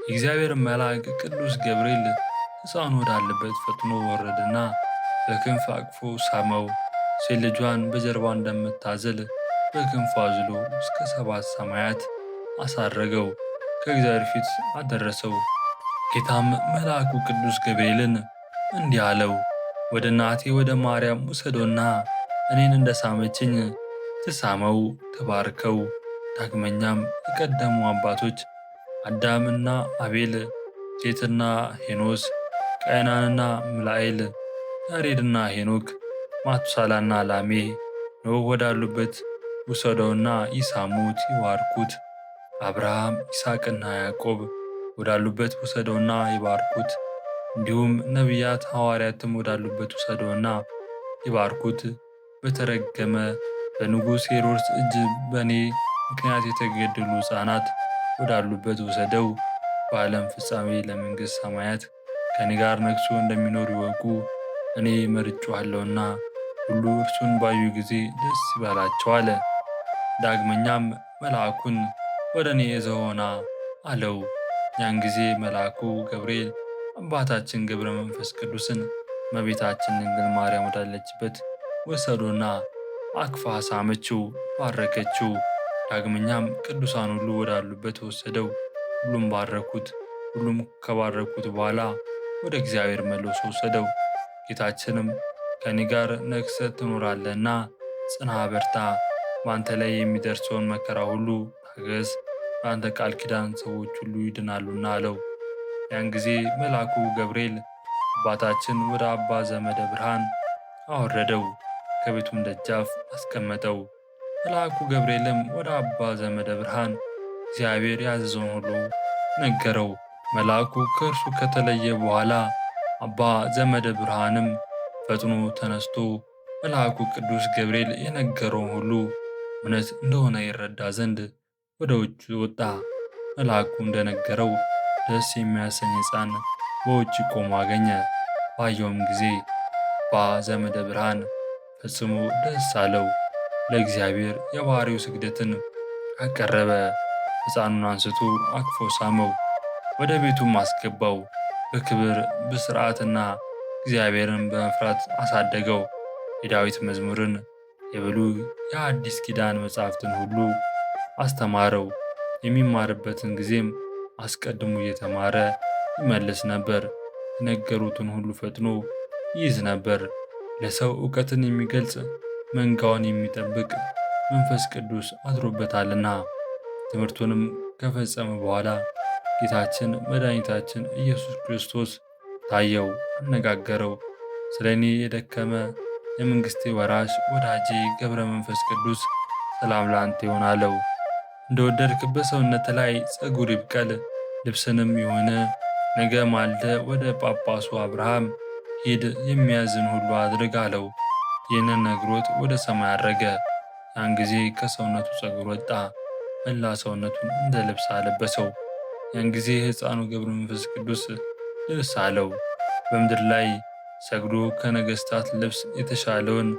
የእግዚአብሔር መልአክ ቅዱስ ገብርኤል ሕፃኑ ወዳለበት ፈጥኖ ወረደና በክንፍ አቅፎ ሳመው። ሴት ልጇን በጀርባ እንደምታዝል በክንፉ አዝሎ እስከ 7 ሰማያት አሳረገው፣ ከእግዚአብሔር ፊት አደረሰው። ጌታም መልአኩ ቅዱስ ገብርኤልን እንዲህ አለው፣ ወደ እናቴ ወደ ማርያም ውሰዶና እኔን እንደሳመችኝ ትሳመው፣ ትባርከው። ዳግመኛም የቀደሙ አባቶች አዳምና አቤል፣ ሴትና ሄኖስ፣ ቃይናንና ምላኤል ያሬድና ሄኖክ፣ ማቱሳላና ላሜህ፣ ኖህ ወዳሉበት ውሰደውና ይሳሙት ይባርኩት። አብርሃም ይስሐቅና ያዕቆብ ወዳሉበት ውሰደውና ይባርኩት። እንዲሁም ነቢያት ሐዋርያትም ወዳሉበት ውሰደውና ይባርኩት። በተረገመ በንጉሥ ሄሮድስ እጅ በእኔ ምክንያት የተገደሉ ሕፃናት ወዳሉበት ውሰደው። በዓለም ፍጻሜ ለመንግሥተ ሰማያት ከእኔ ጋር ነግሶ እንደሚኖር ይወቁ። እኔ መርጬዋለሁና ሁሉ እርሱን ባዩ ጊዜ ደስ ይበላቸው አለ። ዳግመኛም መልአኩን ወደ እኔ እዘሆና አለው። ያን ጊዜ መልአኩ ገብርኤል አባታችን ገብረ መንፈስ ቅዱስን እመቤታችን ድንግል ማርያም ወዳለችበት ወሰዶና አቅፋ ሳመችው፣ ባረከችው። ዳግመኛም ቅዱሳን ሁሉ ወዳሉበት ወሰደው፣ ሁሉም ባረኩት። ሁሉም ከባረኩት በኋላ ወደ እግዚአብሔር መልሶ ወሰደው። ጌታችንም ከእኔ ጋር ነግሰህ ትኖራለህና ጽና፣ በርታ፣ በአንተ ላይ የሚደርሰውን መከራ ሁሉ ታገስ፣ በአንተ ቃል ኪዳን ሰዎች ሁሉ ይድናሉና አለው። ያን ጊዜ መልአኩ ገብርኤል አባታችን ወደ አባ ዘመደ ብርሃን አወረደው፣ ከቤቱም ደጃፍ አስቀመጠው። መልአኩ ገብርኤልም ወደ አባ ዘመደ ብርሃን እግዚአብሔር ያዘዘውን ሁሉ ነገረው። መልአኩ ከእርሱ ከተለየ በኋላ አባ ዘመደ ብርሃንም ፈጥኖ ተነስቶ መልአኩ ቅዱስ ገብርኤል የነገረውን ሁሉ እውነት እንደሆነ ይረዳ ዘንድ ወደ ውጭ ወጣ። መልአኩ እንደነገረው ደስ የሚያሰኝ ሕፃን በውጭ ቆሞ አገኘ። ባየውም ጊዜ አባ ዘመደ ብርሃን ፈጽሞ ደስ አለው። ለእግዚአብሔር የባሕርዩ ስግደትን አቀረበ። ሕፃኑን አንስቶ አቅፎ ሳመው፣ ወደ ቤቱም አስገባው። በክብር በሥርዓትና እግዚአብሔርን በመፍራት አሳደገው። የዳዊት መዝሙርን፣ የብሉይ የአዲስ ኪዳን መጻሕፍትን ሁሉ አስተማረው። የሚማርበትን ጊዜም አስቀድሞ እየተማረ ይመልስ ነበር። የነገሩትን ሁሉ ፈጥኖ ይይዝ ነበር። ለሰው ዕውቀትን የሚገልጽ መንጋውን የሚጠብቅ መንፈስ ቅዱስ አድሮበታልና። ትምህርቱንም ከፈጸመ በኋላ ጌታችን መድኃኒታችን ኢየሱስ ክርስቶስ ታየው፣ አነጋገረው። ስለ እኔ የደከመ የመንግሥቴ ወራሽ ወዳጄ ገብረ መንፈስ ቅዱስ ሰላም ላንተ ይሁን አለው። እንደወደድክ በሰውነት ላይ ጸጉር ይብቀል፣ ልብስንም የሆነ ነገ ማልደ ወደ ጳጳሱ አብርሃም ሂድ፣ የሚያዝን ሁሉ አድርግ አለው። ይህንን ነግሮት ወደ ሰማይ አረገ። ያን ጊዜ ከሰውነቱ ጸጉር ወጣ፣ መላ ሰውነቱን እንደ ልብስ አለበሰው። ያን ጊዜ ሕፃኑ ገብረ መንፈስ ቅዱስ ልብስ አለው። በምድር ላይ ሰግዶ ከነገሥታት ልብስ የተሻለውን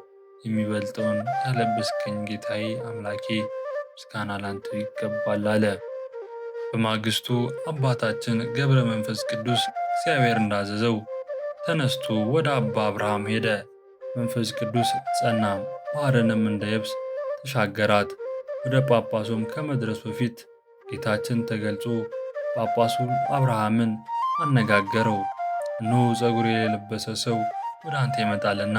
የሚበልጠውን ያለበስከኝ ጌታዬ አምላኬ ምስጋና ላንተ ይገባል አለ። በማግስቱ አባታችን ገብረ መንፈስ ቅዱስ እግዚአብሔር እንዳዘዘው ተነስቶ ወደ አባ አብርሃም ሄደ። መንፈስ ቅዱስ ጸና፣ ባህርንም እንደ የብስ ተሻገራት። ወደ ጳጳሱም ከመድረሱ በፊት ጌታችን ተገልጾ ጳጳሱ አብርሃምን አነጋገረው። እነሆ ጸጉር የለበሰ ሰው ወደ አንተ ይመጣልና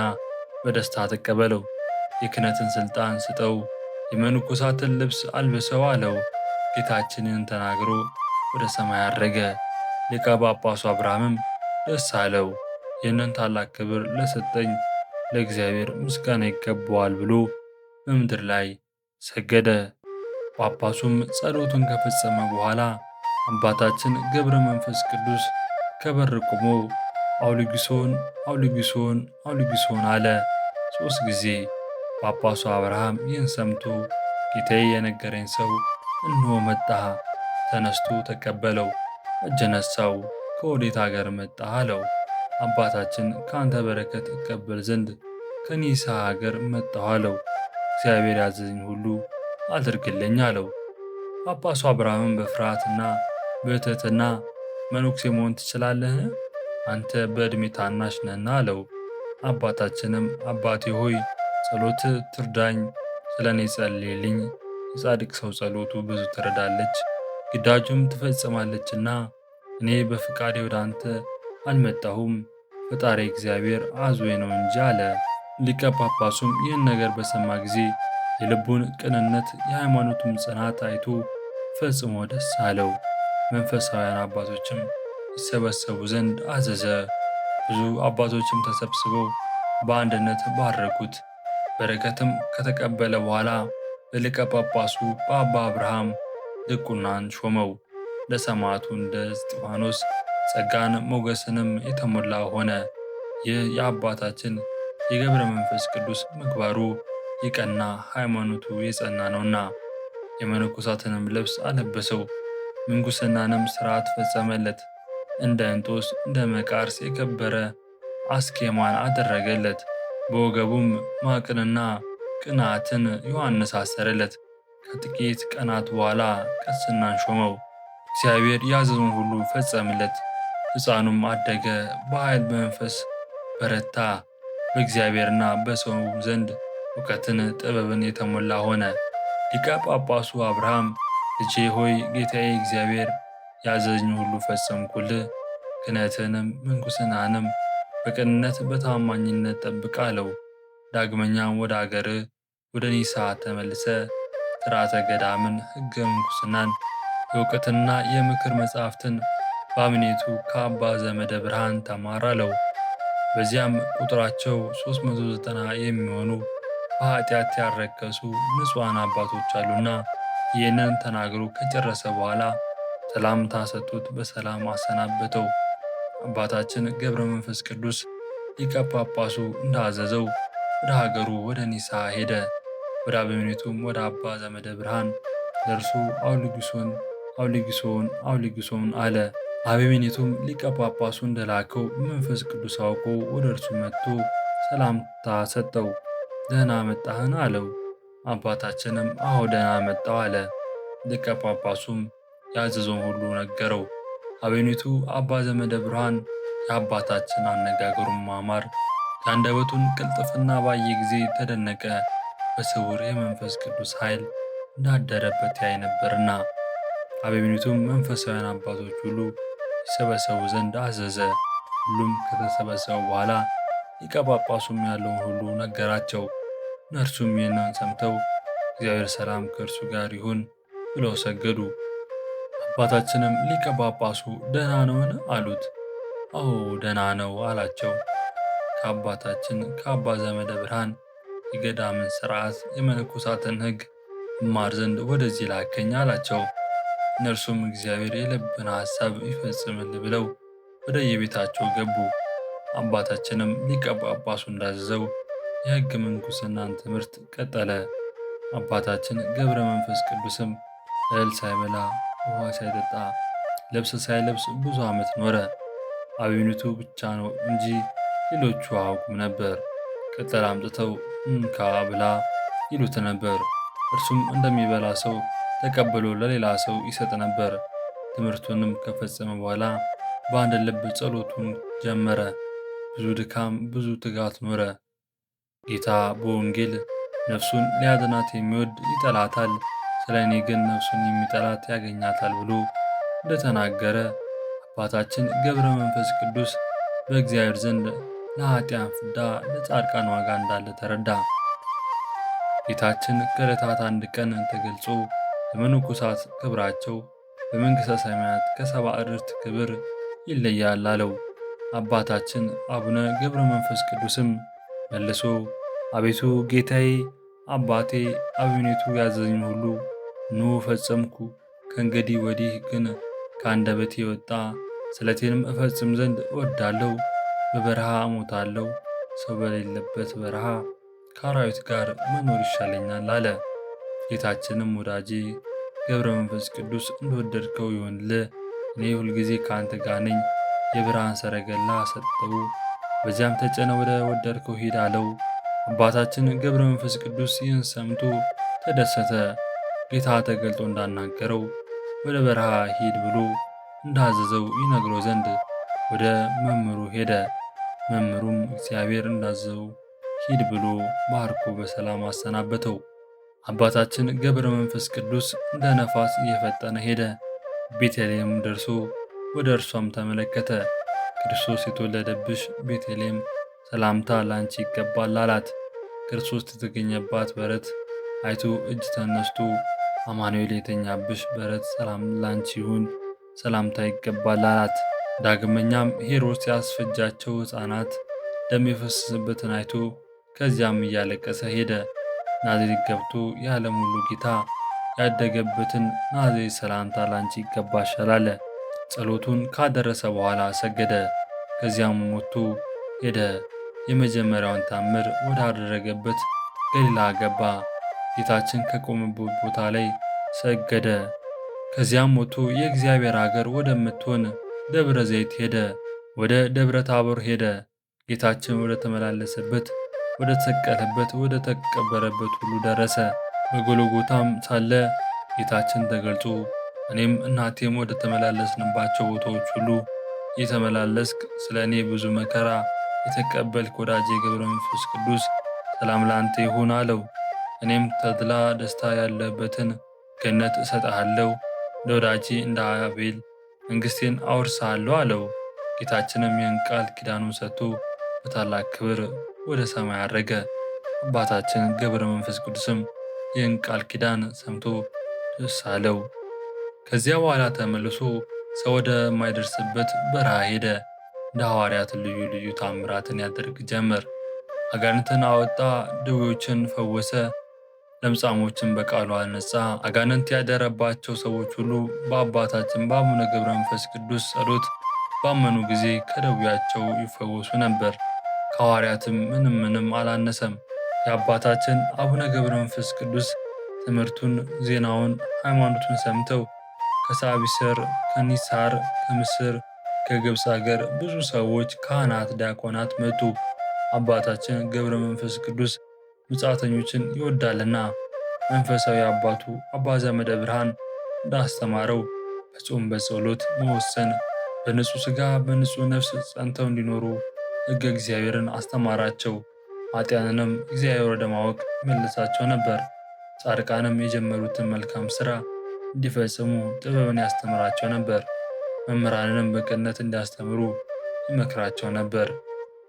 በደስታ ተቀበለው፣ የክህነትን ሥልጣን ስጠው፣ የመነኮሳትን ልብስ አልብሰው አለው። ጌታችንን ተናግሮ ወደ ሰማይ አረገ። ሊቀ ጳጳሱ አብርሃምም ደስ አለው። ይህንን ታላቅ ክብር ለሰጠኝ ለእግዚአብሔር ምስጋና ይገባዋል ብሎ በምድር ላይ ሰገደ። ጳጳሱም ጸሎቱን ከፈጸመ በኋላ አባታችን ገብረ መንፈስ ቅዱስ ከበር ቆሞ አውሊጊሶን አውሊጊሶን አውሊጊሶን አለ 3 ጊዜ። ጳጳሱ አብርሃም ይህን ሰምቶ ጌታዬ የነገረኝ ሰው እነሆ መጣ። ተነስቶ ተቀበለው፣ እጅ ነሳው። ከወዴት አገር መጣ አለው። አባታችን ከአንተ በረከት እቀበል ዘንድ ከኒሳ ሀገር መጣሁ አለው። እግዚአብሔር ያዘዘኝ ሁሉ አድርግልኝ አለው። ጳጳሱ አብርሃምን በፍርሃትና በትሕትና መነኩሴ መሆን ትችላለህን? አንተ በዕድሜ ታናሽ ነህና አለው። አባታችንም አባቴ ሆይ ጸሎት ትርዳኝ፣ ስለ እኔ ጸልይልኝ። የጻድቅ ሰው ጸሎቱ ብዙ ትረዳለች፣ ግዳጁም ትፈጽማለችና እኔ በፍቃዴ ወደ አንተ አልመጣሁም፣ ፈጣሪ እግዚአብሔር አዞኝ ነው እንጂ አለ። ሊቀ ጳጳሱም ይህን ነገር በሰማ ጊዜ የልቡን ቅንነት የሃይማኖቱን ጽናት አይቶ ፈጽሞ ደስ አለው። መንፈሳውያን አባቶችም ይሰበሰቡ ዘንድ አዘዘ። ብዙ አባቶችም ተሰብስበው በአንድነት ባረኩት። በረከትም ከተቀበለ በኋላ በሊቀ ጳጳሱ በአባ አብርሃም ድቁናን ሾመው። ለሰማዕቱ እንደ እስጢፋኖስ ጸጋን ሞገስንም የተሞላ ሆነ። ይህ የአባታችን የገብረ መንፈስ ቅዱስ ምግባሩ የቀና ሃይማኖቱ የጸና ነውና። የመነኮሳትንም ልብስ አለበሰው፣ ምንኩስናንም ሥርዓት ፈጸመለት። እንደ እንጦስ እንደ መቃርስ የከበረ አስኬማን አደረገለት። በወገቡም ማቅንና ቅንዓትን ዮሐንስ አሰረለት። ከጥቂት ቀናት በኋላ ቅስናን ሾመው። እግዚአብሔር ያዘዘውን ሁሉ ፈጸመለት። ሕፃኑም አደገ፣ በኃይል በመንፈስ በረታ። በእግዚአብሔርና በሰው ዘንድ እውቀትን ጥበብን የተሞላ ሆነ። ሊቀ ጳጳሱ አብርሃም ልጄ ሆይ ጌታዬ እግዚአብሔር ያዘዘኝ ሁሉ ፈጸምኩልህ፣ ክህነትንም ምንኩስናንም በቅንነት በታማኝነት ጠብቅ አለው። ዳግመኛም ወደ አገር ወደ ኒሳ ተመልሰ ሥርዓተ ገዳምን፣ ሕገ ምንኩስናን፣ የእውቀትና የምክር መጻሕፍትን በአምኔቱ ከአባ ዘመደ ብርሃን ተማር አለው። በዚያም ቁጥራቸው 390 የሚሆኑ በኃጢአት ያረከሱ ንጹሐን አባቶች አሉና። ይህንን ተናግሮ ከጨረሰ በኋላ ሰላምታ ሰጡት፣ በሰላም አሰናበተው። አባታችን ገብረ መንፈስ ቅዱስ ሊቀ ጳጳሱ እንዳዘዘው ወደ ሀገሩ ወደ ኒሳ ሄደ። ወደ አበምኔቱም ወደ አባ ዘመደ ብርሃን ደርሶ አውሊጊሶን አውሊጊሶን አውሊጊሶን አለ። አበምኔቱም ሊቀ ጳጳሱ እንደላከው መንፈስ ቅዱስ አውቆ ወደ እርሱ መጥቶ ሰላምታ ሰጠው። ደህና መጣህን አለው። አባታችንም አዎ ደህና መጣው አለ። ሊቀ ጳጳሱም ያዘዘውን ሁሉ ነገረው። አበምኔቱ አባ ዘመደ ብርሃን የአባታችን አነጋገሩን ማማር የአንደበቱን ቅልጥፍና ባየ ጊዜ ተደነቀ። በስውር የመንፈስ ቅዱስ ኃይል እንዳደረበት ያይ ነበርና። አበምኔቱም መንፈሳውያን አባቶች ሁሉ ይሰበሰቡ ዘንድ አዘዘ። ሁሉም ከተሰበሰቡ በኋላ ሊቀ ጳጳሱም ያለውን ሁሉ ነገራቸው። እነርሱም ይህንን ሰምተው እግዚአብሔር ሰላም ከእርሱ ጋር ይሁን ብለው ሰገዱ። አባታችንም ሊቀ ጳጳሱ ደህና ነውን? አሉት። አዎ ደህና ነው አላቸው። ከአባታችን ከአባ ዘመደ ብርሃን የገዳምን ሥርዓት የመነኮሳትን ሕግ እማር ዘንድ ወደዚህ ላከኝ አላቸው። እነርሱም እግዚአብሔር የልብን ሐሳብ ይፈጽምል ብለው ወደ የቤታቸው ገቡ። አባታችንም ሊቀ ጳጳሱ እንዳዘዘው የሕግ ምንኩስናን ትምህርት ቀጠለ። አባታችን ገብረ መንፈስ ቅዱስም እህል ሳይበላ ውሃ ሳይጠጣ ልብስ ሳይለብስ ብዙ ዓመት ኖረ። አበምኔቱ ብቻ ነው እንጂ ሌሎቹ አያውቁም ነበር። ቅጠል አምጥተው እንካ ብላ ይሉት ነበር። እርሱም እንደሚበላ ሰው ተቀብሎ ለሌላ ሰው ይሰጥ ነበር። ትምህርቱንም ከፈጸመ በኋላ በአንድ ልብ ጸሎቱን ጀመረ። ብዙ ድካም፣ ብዙ ትጋት ኖረ። ጌታ በወንጌል ነፍሱን ሊያድናት የሚወድ ይጠላታል፣ ስለ እኔ ግን ነፍሱን የሚጠላት ያገኛታል ብሎ እንደተናገረ አባታችን ገብረ መንፈስ ቅዱስ በእግዚአብሔር ዘንድ ለኃጢአን ፍዳ ለጻድቃን ዋጋ እንዳለ ተረዳ። ጌታችን ከዕለታት አንድ ቀን ተገልጾ የመነኮሳት ክብራቸው በመንግሥተ ሰማያት ከሰባ እርት ክብር ይለያል አለው። አባታችን አቡነ ገብረ መንፈስ ቅዱስም መልሶ አቤቱ ጌታዬ፣ አባቴ አበምኔቱ ያዘዘኝ ሁሉ ኑ ፈጸምኩ። ከእንግዲህ ወዲህ ግን ከአንደበቴ የወጣ ስለቴንም እፈጽም ዘንድ እወዳለሁ። በበረሃ እሞታለሁ፣ ሰው በሌለበት በረሃ ከአራዊት ጋር መኖር ይሻለኛል አለ። ጌታችንም ወዳጄ ገብረ መንፈስ ቅዱስ እንደወደድከው ይሆንልህ፣ እኔ ሁልጊዜ ከአንተ ጋር ነኝ። የብርሃን ሰረገላ ሰጠው፣ በዚያም ተጭነ ወደ ወደድከው ሂድ አለው። አባታችን ገብረ መንፈስ ቅዱስ ይህን ሰምቶ ተደሰተ። ጌታ ተገልጦ እንዳናገረው ወደ በረሃ ሂድ ብሎ እንዳዘዘው ይነግረው ዘንድ ወደ መምህሩ ሄደ። መምህሩም እግዚአብሔር እንዳዘዘው ሂድ ብሎ ባርኮ በሰላም አሰናበተው። አባታችን ገብረ መንፈስ ቅዱስ እንደ ነፋስ እየፈጠነ ሄደ። ቤተልሔም ደርሶ ወደ እርሷም ተመለከተ። ክርስቶስ የተወለደብሽ ቤተልሔም ሰላምታ ላንቺ ይገባል አላት። ክርስቶስ የተገኘባት በረት አይቶ እጅ ተነስቶ አማኑኤል የተኛብሽ በረት ሰላም ላንቺ ይሁን፣ ሰላምታ ይገባል አላት። ዳግመኛም ሄሮድስ ያስፈጃቸው ሕፃናት ደም የፈሰሰበትን አይቶ ከዚያም እያለቀሰ ሄደ። ናዝሬት ገብቶ የዓለም ሁሉ ጌታ ያደገበትን ናዝሬት ሰላምታ ላንቺ ይገባሻል አለ። ጸሎቱን ካደረሰ በኋላ ሰገደ። ከዚያም ወጥቶ ሄደ። የመጀመሪያውን ታምር ወዳደረገበት ገሊላ ገባ። ጌታችን ከቆመበት ቦታ ላይ ሰገደ። ከዚያም ወጥቶ የእግዚአብሔር አገር ወደምትሆን ደብረ ዘይት ሄደ። ወደ ደብረ ታቦር ሄደ። ጌታችን ወደ ተመላለሰበት፣ ወደ ተሰቀለበት፣ ወደ ተቀበረበት ሁሉ ደረሰ። በጎልጎታም ሳለ ጌታችን ተገልጾ እኔም እናቴም ወደ ተመላለስንባቸው ቦታዎች ሁሉ የተመላለስክ ስለ እኔ ብዙ መከራ የተቀበልክ ወዳጄ ገብረ መንፈስ ቅዱስ ሰላም ላንተ ይሁን አለው። እኔም ተድላ ደስታ ያለበትን ገነት እሰጥሃለሁ፣ ለወዳጄ እንደ አቤል መንግሥቴን አወርስሃለሁ አለው። ጌታችንም ይህን ቃል ኪዳኑን ሰጥቶ በታላቅ ክብር ወደ ሰማይ አረገ። አባታችን ገብረ መንፈስ ቅዱስም ይህን ቃል ኪዳን ሰምቶ ደስ አለው። ከዚያ በኋላ ተመልሶ ሰው ወደማይደርስበት በረሃ ሄደ። እንደ ሐዋርያት ልዩ ልዩ ታምራትን ያደርግ ጀመር። አጋንንትን አወጣ፣ ድውዮችን ፈወሰ፣ ለምጻሞችን በቃሉ አነጻ። አጋንንት ያደረባቸው ሰዎች ሁሉ በአባታችን በአቡነ ገብረ መንፈስ ቅዱስ ጸሎት ባመኑ ጊዜ ከደዌያቸው ይፈወሱ ነበር። ከሐዋርያትም ምንም ምንም አላነሰም። የአባታችን አቡነ ገብረ መንፈስ ቅዱስ ትምህርቱን፣ ዜናውን፣ ሃይማኖቱን ሰምተው ከሳቢስር፣ ከኒሳር፣ ከምስር፣ ከግብፅ አገር ብዙ ሰዎች ካህናት፣ ዲያቆናት መጡ። አባታችን ገብረ መንፈስ ቅዱስ ምጻተኞችን ይወዳልና መንፈሳዊ አባቱ አባ ዘመደ ብርሃን እንዳስተማረው በጾም በጸሎት መወሰን በንጹሕ ሥጋ በንጹሕ ነፍስ ጸንተው እንዲኖሩ ሕገ እግዚአብሔርን አስተማራቸው። ኃጥአንንም እግዚአብሔር ወደ ማወቅ ይመልሳቸው ነበር። ጻድቃንም የጀመሩትን መልካም ሥራ እንዲፈጽሙ ጥበብን ያስተምራቸው ነበር። መምህራንንም በቅንነት እንዲያስተምሩ ይመክራቸው ነበር።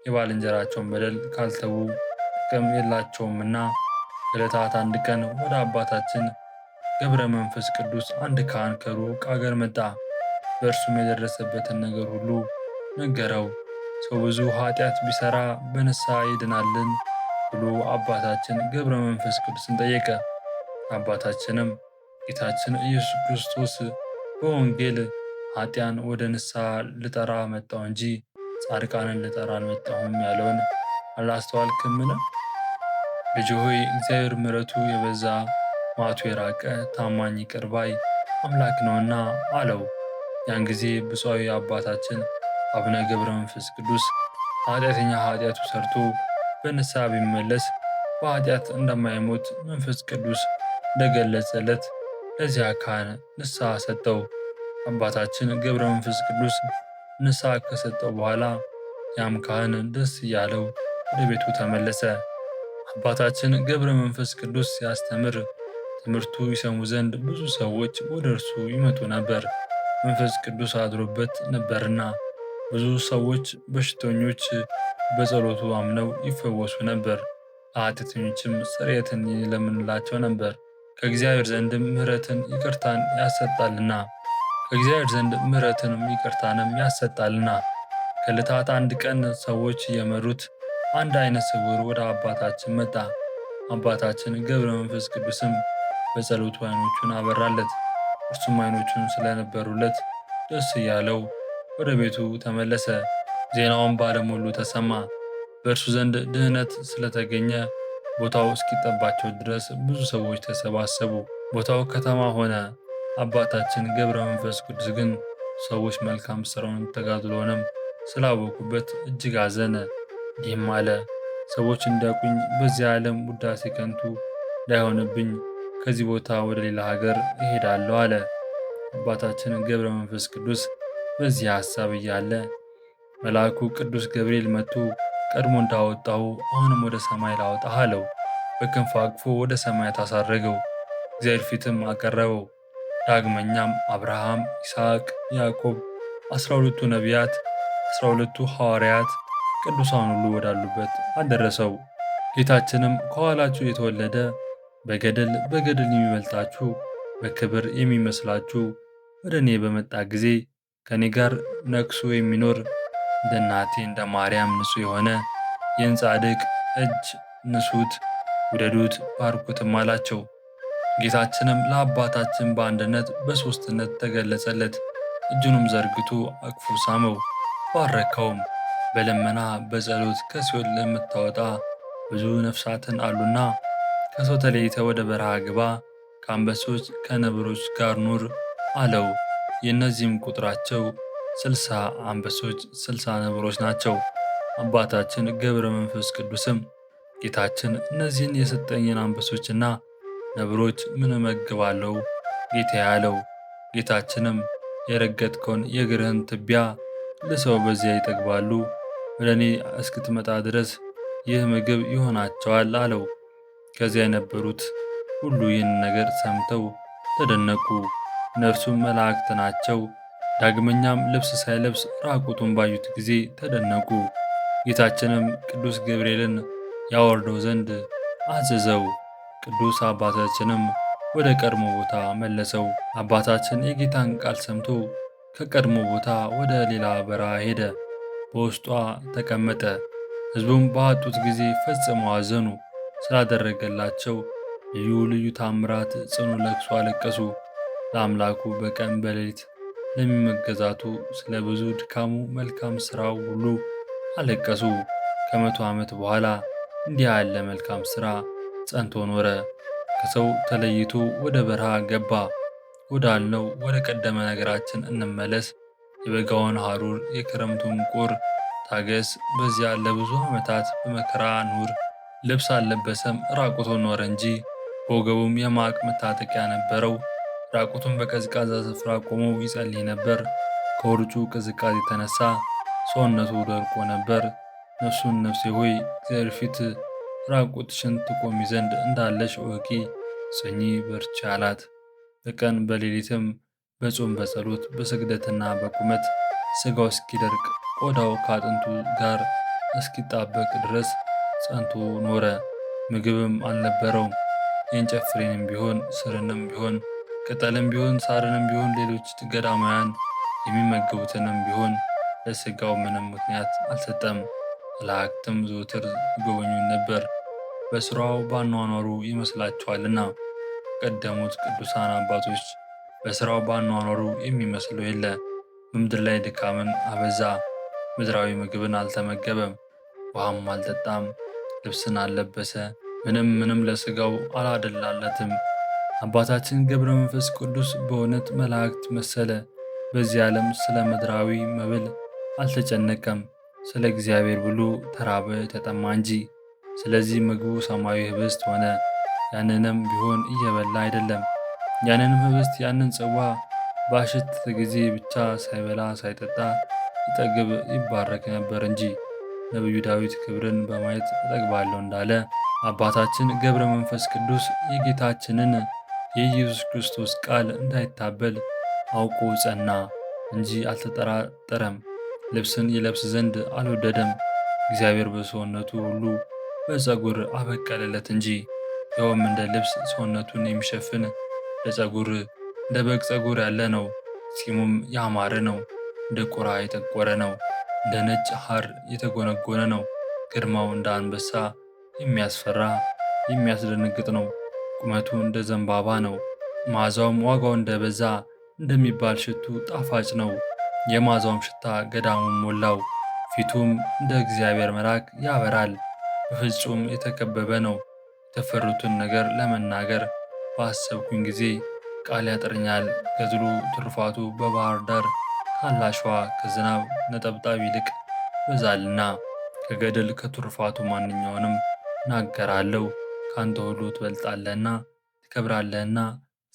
የባልንጀራቸውን በደል ካልተዉ ጥቅም የላቸውምና። ከዕለታት አንድ ቀን ወደ አባታችን ገብረ መንፈስ ቅዱስ አንድ ካህን ከሩቅ አገር መጣ። በእርሱም የደረሰበትን ነገር ሁሉ ነገረው። ሰው ብዙ ኃጢአት ቢሰራ በንስሐ ይድናልን ብሎ አባታችን ገብረ መንፈስ ቅዱስን ጠየቀ። አባታችንም ጌታችን ኢየሱስ ክርስቶስ በወንጌል ኃጥአን ወደ ንስሐ ልጠራ መጣሁ እንጂ ጻድቃንን ልጠራ አልመጣሁም ያለውን አላስተዋልክምን? ልጅ ሆይ እግዚአብሔር ምሕረቱ የበዛ መዓቱ የራቀ ታማኝ ይቅር ባይ አምላክ ነውና አለው። ያን ጊዜ ብፁዕ አባታችን አቡነ ገብረ መንፈስ ቅዱስ ኃጢአተኛ ኃጢአቱ ሰርቶ በንስሐ ቢመለስ በኃጢአት እንደማይሞት መንፈስ ቅዱስ እንደገለጸለት ለዚያ ካህን ንስሐ ሰጠው። አባታችን ገብረ መንፈስ ቅዱስ ንስሐ ከሰጠው በኋላ ያም ካህን ደስ እያለው ወደ ቤቱ ተመለሰ። አባታችን ገብረ መንፈስ ቅዱስ ሲያስተምር ትምህርቱ ይሰሙ ዘንድ ብዙ ሰዎች ወደ እርሱ ይመጡ ነበር። መንፈስ ቅዱስ አድሮበት ነበርና ብዙ ሰዎች በሽተኞች በጸሎቱ አምነው ይፈወሱ ነበር። ለኃጢአተኞችም ስርየትን ይለምንላቸው ነበር። ከእግዚአብሔር ዘንድም ምሕረትን ይቅርታን ያሰጣልና ከእግዚአብሔር ዘንድ ምሕረትንም ይቅርታንም ያሰጣልና። ከዕለታት አንድ ቀን ሰዎች እየመሩት አንድ ዓይነ ስውር ወደ አባታችን መጣ። አባታችን ገብረ መንፈስ ቅዱስም በጸሎቱ ዓይኖቹን አበራለት። እርሱም ዓይኖቹን ስለነበሩለት ደስ እያለው ወደ ቤቱ ተመለሰ። ዜናውን በዓለም ሁሉ ተሰማ። በእርሱ ዘንድ ድህነት ስለተገኘ ቦታው እስኪጠባቸው ድረስ ብዙ ሰዎች ተሰባሰቡ። ቦታው ከተማ ሆነ። አባታችን ገብረ መንፈስ ቅዱስ ግን ሰዎች መልካም ስራውን ተጋድሎንም ስላወቁበት እጅግ አዘነ። እንዲህም አለ፣ ሰዎች እንዲያውቁኝ በዚህ ዓለም ውዳሴ ከንቱ እንዳይሆንብኝ ከዚህ ቦታ ወደ ሌላ ሀገር እሄዳለሁ አለ። አባታችን ገብረ መንፈስ ቅዱስ በዚህ ሐሳብ እያለ መልአኩ ቅዱስ ገብርኤል መጥቶ ቀድሞ እንዳወጣሁ አሁንም ወደ ሰማይ ላወጣህ አለው። በክንፍ አቅፎ ወደ ሰማያት አሳረገው፣ እግዚአብሔር ፊትም አቀረበው። ዳግመኛም አብርሃም፣ ይስሐቅ፣ ያዕቆብ፣ 12ቱ ነቢያት፣ 12ቱ ሐዋርያት፣ ቅዱሳን ሁሉ ወዳሉበት አደረሰው። ጌታችንም ከኋላችሁ የተወለደ በገድል በገድል የሚበልጣችሁ በክብር የሚመስላችሁ ወደ እኔ በመጣ ጊዜ ከእኔ ጋር ነግሶ የሚኖር እንደ እናቴ እንደ ማርያም ንጹሕ የሆነ ይህን ጻድቅ እጅ ንሱት፣ ውደዱት፣ ባርኩትም አላቸው። ጌታችንም ለአባታችን በአንድነት በሦስትነት ተገለጸለት። እጁንም ዘርግቶ አቅፎ ሳመው፣ ባረከውም። በልመና በጸሎት ከሲኦል ለምታወጣ ብዙ ነፍሳትን አሉና ከሰው ተለይተ ወደ በረሃ ግባ፣ ከአንበሶች ከነብሮች ጋር ኑር አለው። የእነዚህም ቁጥራቸው 60 አንበሶች 60 ነብሮች ናቸው። አባታችን ገብረ መንፈስ ቅዱስም ጌታችን እነዚህን የሰጠኝን አንበሶችና ነብሮች ምን እመግባለሁ ጌታ አለው። ጌታችንም የረገጥከውን የእግርህን ትቢያ ልሰው በዚያ ይጠግባሉ፣ ወደ እኔ እስክትመጣ ድረስ ይህ ምግብ ይሆናቸዋል አለው። ከዚያ የነበሩት ሁሉ ይህን ነገር ሰምተው ተደነቁ። እነርሱም መላእክት ናቸው። ዳግመኛም ልብስ ሳይለብስ ራቁቱን ባዩት ጊዜ ተደነቁ። ጌታችንም ቅዱስ ገብርኤልን ያወርደው ዘንድ አዘዘው። ቅዱስ አባታችንም ወደ ቀድሞ ቦታ መለሰው። አባታችን የጌታን ቃል ሰምቶ ከቀድሞ ቦታ ወደ ሌላ በረሃ ሄደ፣ በውስጧ ተቀመጠ። ሕዝቡም ባጡት ጊዜ ፈጽመው አዘኑ። ስላደረገላቸው ልዩ ልዩ ታምራት ጽኑ ለቅሶ አለቀሱ። ለአምላኩ በቀን በሌሊት ለሚመገዛቱ ስለ ብዙ ድካሙ መልካም ስራው ሁሉ አለቀሱ። ከ100 ዓመት በኋላ እንዲህ ያለ መልካም ስራ ጸንቶ ኖረ። ከሰው ተለይቶ ወደ በረሃ ገባ። ወዳልነው ወደ ቀደመ ነገራችን እንመለስ። የበጋውን ሐሩር የክረምቱን ቁር ታገስ። በዚያ ለብዙ ዓመታት በመከራ ኑር። ልብስ አልለበሰም፣ ራቁቱን ኖረ እንጂ። በወገቡም የማቅ መታጠቂያ ነበረው። ራቁቱን በቀዝቃዛ ስፍራ ቆሞ ይጸልይ ነበር። ከውርጩ ቅዝቃዜ የተነሳ ሰውነቱ ደርቆ ነበር። ነፍሱን ነፍሴ ሆይ እግዚአብሔር ፊት ራቁትሽን ትቆሚ ዘንድ እንዳለሽ እወቂ፣ ጽኚ፣ በርቺ አላት። በቀን በሌሊትም በጾም በጸሎት በስግደትና በቁመት ሥጋው እስኪደርቅ ቆዳው ከአጥንቱ ጋር እስኪጣበቅ ድረስ ጸንቶ ኖረ። ምግብም አልነበረውም። የእንጨት ፍሬንም ቢሆን ስርንም ቢሆን ቅጠልም ቢሆን ሳርንም ቢሆን ሌሎች ገዳማውያን የሚመገቡትንም ቢሆን ለሥጋው ምንም ምክንያት አልሰጠም። መላእክትም ዘወትር ይጎበኙን ነበር፣ በሥራው ባኗኗሩ ይመስላቸዋልና። ቀደሙት ቅዱሳን አባቶች በሥራው ባኗኗሩ የሚመስለው የለ። በምድር ላይ ድካምን አበዛ። ምድራዊ ምግብን አልተመገበም፣ ውሃም አልጠጣም፣ ልብስን አልለበሰ፣ ምንም ምንም ለሥጋው አላደላለትም። አባታችን ገብረ መንፈስ ቅዱስ በእውነት መላእክት መሰለ። በዚህ ዓለም ስለ ምድራዊ መብል አልተጨነቀም። ስለ እግዚአብሔር ብሎ ተራበ፣ ተጠማ እንጂ። ስለዚህ ምግቡ ሰማያዊ ህብስት ሆነ። ያንንም ቢሆን እየበላ አይደለም። ያንንም ህብስት ያንን ጽዋ ባሸተተ ጊዜ ብቻ ሳይበላ ሳይጠጣ ይጠግብ ይባረክ ነበር እንጂ። ነቢዩ ዳዊት ክብርን በማየት እጠግባለሁ እንዳለ አባታችን ገብረ መንፈስ ቅዱስ የጌታችንን የኢየሱስ ክርስቶስ ቃል እንዳይታበል አውቆ ጸና እንጂ አልተጠራጠረም። ልብስን ይለብስ ዘንድ አልወደደም። እግዚአብሔር በሰውነቱ ሁሉ በፀጉር አበቀለለት እንጂ። ይኸውም እንደ ልብስ ሰውነቱን የሚሸፍን ለፀጉር እንደ በግ ፀጉር ያለ ነው። ጺሙም ያማረ ነው። እንደ ቁራ የጠቆረ ነው። እንደ ነጭ ሐር የተጎነጎነ ነው። ግርማው እንደ አንበሳ የሚያስፈራ የሚያስደነግጥ ነው። ቁመቱ እንደ ዘንባባ ነው። መዓዛውም ዋጋው እንደ በዛ እንደሚባል ሽቱ ጣፋጭ ነው። የመዓዛውም ሽታ ገዳሙን ሞላው። ፊቱም እንደ እግዚአብሔር መልአክ ያበራል። በፍጹም የተከበበ ነው። የተፈሩትን ነገር ለመናገር ባሰብኩኝ ጊዜ ቃል ያጥረኛል። ገድሉ ትሩፋቱ በባህር ዳር ካለ አሸዋ ከዝናብ ነጠብጣብ ይልቅ ይበዛልና። ከገድል ከትሩፋቱ ማንኛውንም እናገራለሁ። ከአንተ ሁሉ ትበልጣለህና ትከብራለህና።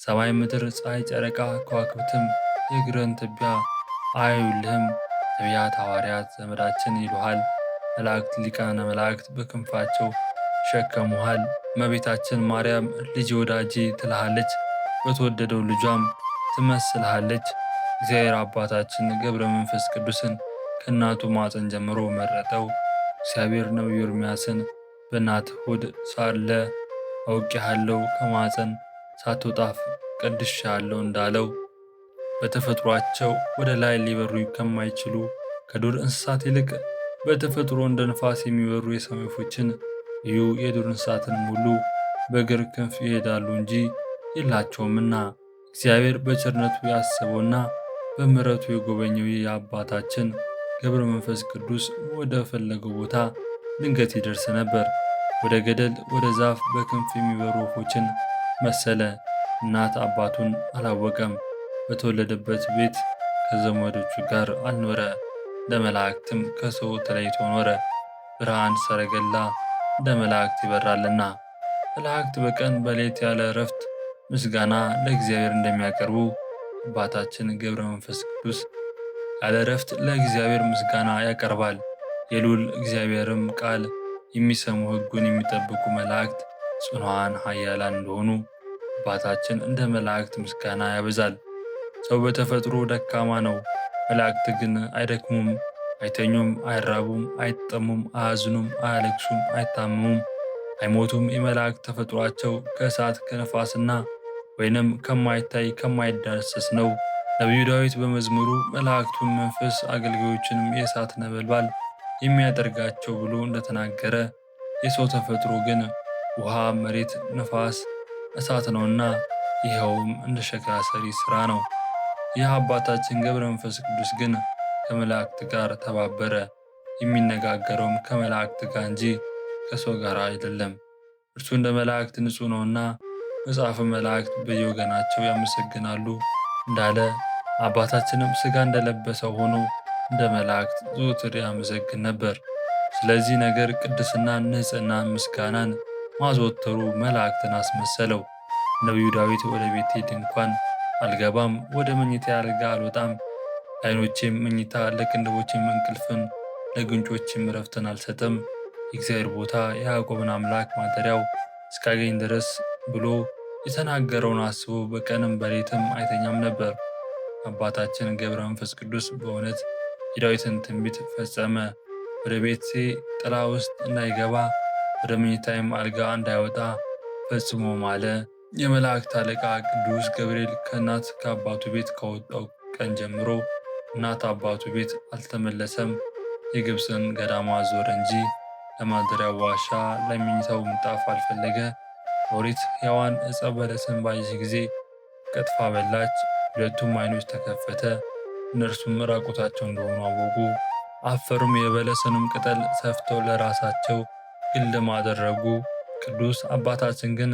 ሰማይ፣ ምድር፣ ፀሐይ፣ ጨረቃ፣ ከዋክብትም የእግርህን ትቢያ አያዩልህም። ነቢያት፣ ሐዋርያት ዘመዳችን ይሉሃል። መላእክት፣ ሊቃነ መላእክት በክንፋቸው ይሸከሙሃል። እመቤታችን ማርያም ልጅ ወዳጄ ትልሃለች፣ በተወደደው ልጇም ትመስልሃለች። እግዚአብሔር አባታችን ገብረ መንፈስ ቅዱስን ከእናቱ ማፀን ጀምሮ መረጠው። እግዚአብሔር ነቢዩ ኤርምያስን በእናትህ ሆድ ሳለ አውቄሃለሁ፣ ከማፀን ሳትወጣ ቀድሼሃለሁ እንዳለው በተፈጥሯቸው ወደ ላይ ሊበሩ ከማይችሉ ከዱር እንስሳት ይልቅ በተፈጥሮ እንደ ንፋስ የሚበሩ የሰማይ ወፎችን እዩ። የዱር እንስሳትን ሁሉ በእግር ክንፍ ይሄዳሉ እንጂ የላቸውምና። እግዚአብሔር በቸርነቱ ያሰበውና በምሕረቱ የጎበኘው ይህ የአባታችን ገብረ መንፈስ ቅዱስ ወደ ፈለገው ቦታ ድንገት ይደርስ ነበር። ወደ ገደል፣ ወደ ዛፍ በክንፍ የሚበሩ ወፎችን መሰለ። እናት አባቱን አላወቀም። በተወለደበት ቤት ከዘመዶቹ ጋር አልኖረ። እንደ መላእክትም ከሰው ተለይቶ ኖረ። ብርሃን ሰረገላ እንደ መላእክት ይበራልና። መላእክት በቀን በሌት ያለ እረፍት ምስጋና ለእግዚአብሔር እንደሚያቀርቡ አባታችን ገብረ መንፈስ ቅዱስ ያለ እረፍት ለእግዚአብሔር ምስጋና ያቀርባል። የልዑል እግዚአብሔርም ቃል የሚሰሙ ሕጉን የሚጠብቁ መላእክት ጽኑዓን ኃያላን እንደሆኑ አባታችን እንደ መላእክት ምስጋና ያበዛል። ሰው በተፈጥሮ ደካማ ነው። መላእክት ግን አይደክሙም፣ አይተኙም፣ አይራቡም፣ አይጠሙም፣ አያዝኑም፣ አያለቅሱም፣ አይታመሙም፣ አይሞቱም። የመላእክት ተፈጥሯቸው ከእሳት ከነፋስና ወይንም ከማይታይ ከማይዳሰስ ነው። ነቢዩ ዳዊት በመዝሙሩ መላእክቱን መንፈስ አገልጋዮችንም የእሳት ነበልባል የሚያደርጋቸው ብሎ እንደተናገረ የሰው ተፈጥሮ ግን ውሃ፣ መሬት፣ ነፋስ፣ እሳት ነውና ይኸውም እንደ ሸክላ ሰሪ ሥራ ነው። ይህ አባታችን ገብረ መንፈስ ቅዱስ ግን ከመላእክት ጋር ተባበረ። የሚነጋገረውም ከመላእክት ጋር እንጂ ከሰው ጋር አይደለም። እርሱ እንደ መላእክት ንጹሕ ነውና መጽሐፈ መላእክት በየወገናቸው ያመሰግናሉ እንዳለ አባታችንም ሥጋ እንደለበሰው ሆኖ እንደ መላእክት ዘወትር ያመሰግን ነበር። ስለዚህ ነገር ቅድስናን፣ ንጽሕናን፣ ምስጋናን ማዘወተሩ መላእክትን አስመሰለው። ነቢዩ ዳዊት ወደ ቤቴ ድንኳን አልገባም፣ ወደ መኝታ አልጋ አልወጣም፣ ለዓይኖቼም መኝታ ለቅንድቦቼም እንቅልፍን ለጉንጮቼም እረፍትን አልሰጥም፣ የእግዚአብሔር ቦታ የያዕቆብን አምላክ ማደሪያው እስካገኝ ድረስ ብሎ የተናገረውን አስቦ በቀንም በሌትም አይተኛም ነበር። አባታችን ገብረ መንፈስ ቅዱስ በእውነት የዳዊትን ትንቢት ፈጸመ። ወደ ቤቴ ጥላ ውስጥ እንዳይገባ ወደ መኝታዬም አልጋ እንዳይወጣ ፈጽሞ ማለ። የመላእክት አለቃ ቅዱስ ገብርኤል ከእናት ከአባቱ ቤት ከወጣው ቀን ጀምሮ እናት አባቱ ቤት አልተመለሰም። የግብፅን ገዳማ ዞረ እንጂ ለማደሪያው ዋሻ ለመኝታው ምንጣፍ አልፈለገ። ኦሪት ሔዋን ዕፀ በለስን ባየች ጊዜ ቀጥፋ በላች። ሁለቱም ዓይኖች ተከፈተ፣ እነርሱም ራቁታቸው እንደሆኑ አወቁ። አፈሩም። የበለስንም ቅጠል ሰፍተው ለራሳቸው ግልም አደረጉ። ቅዱስ አባታችን ግን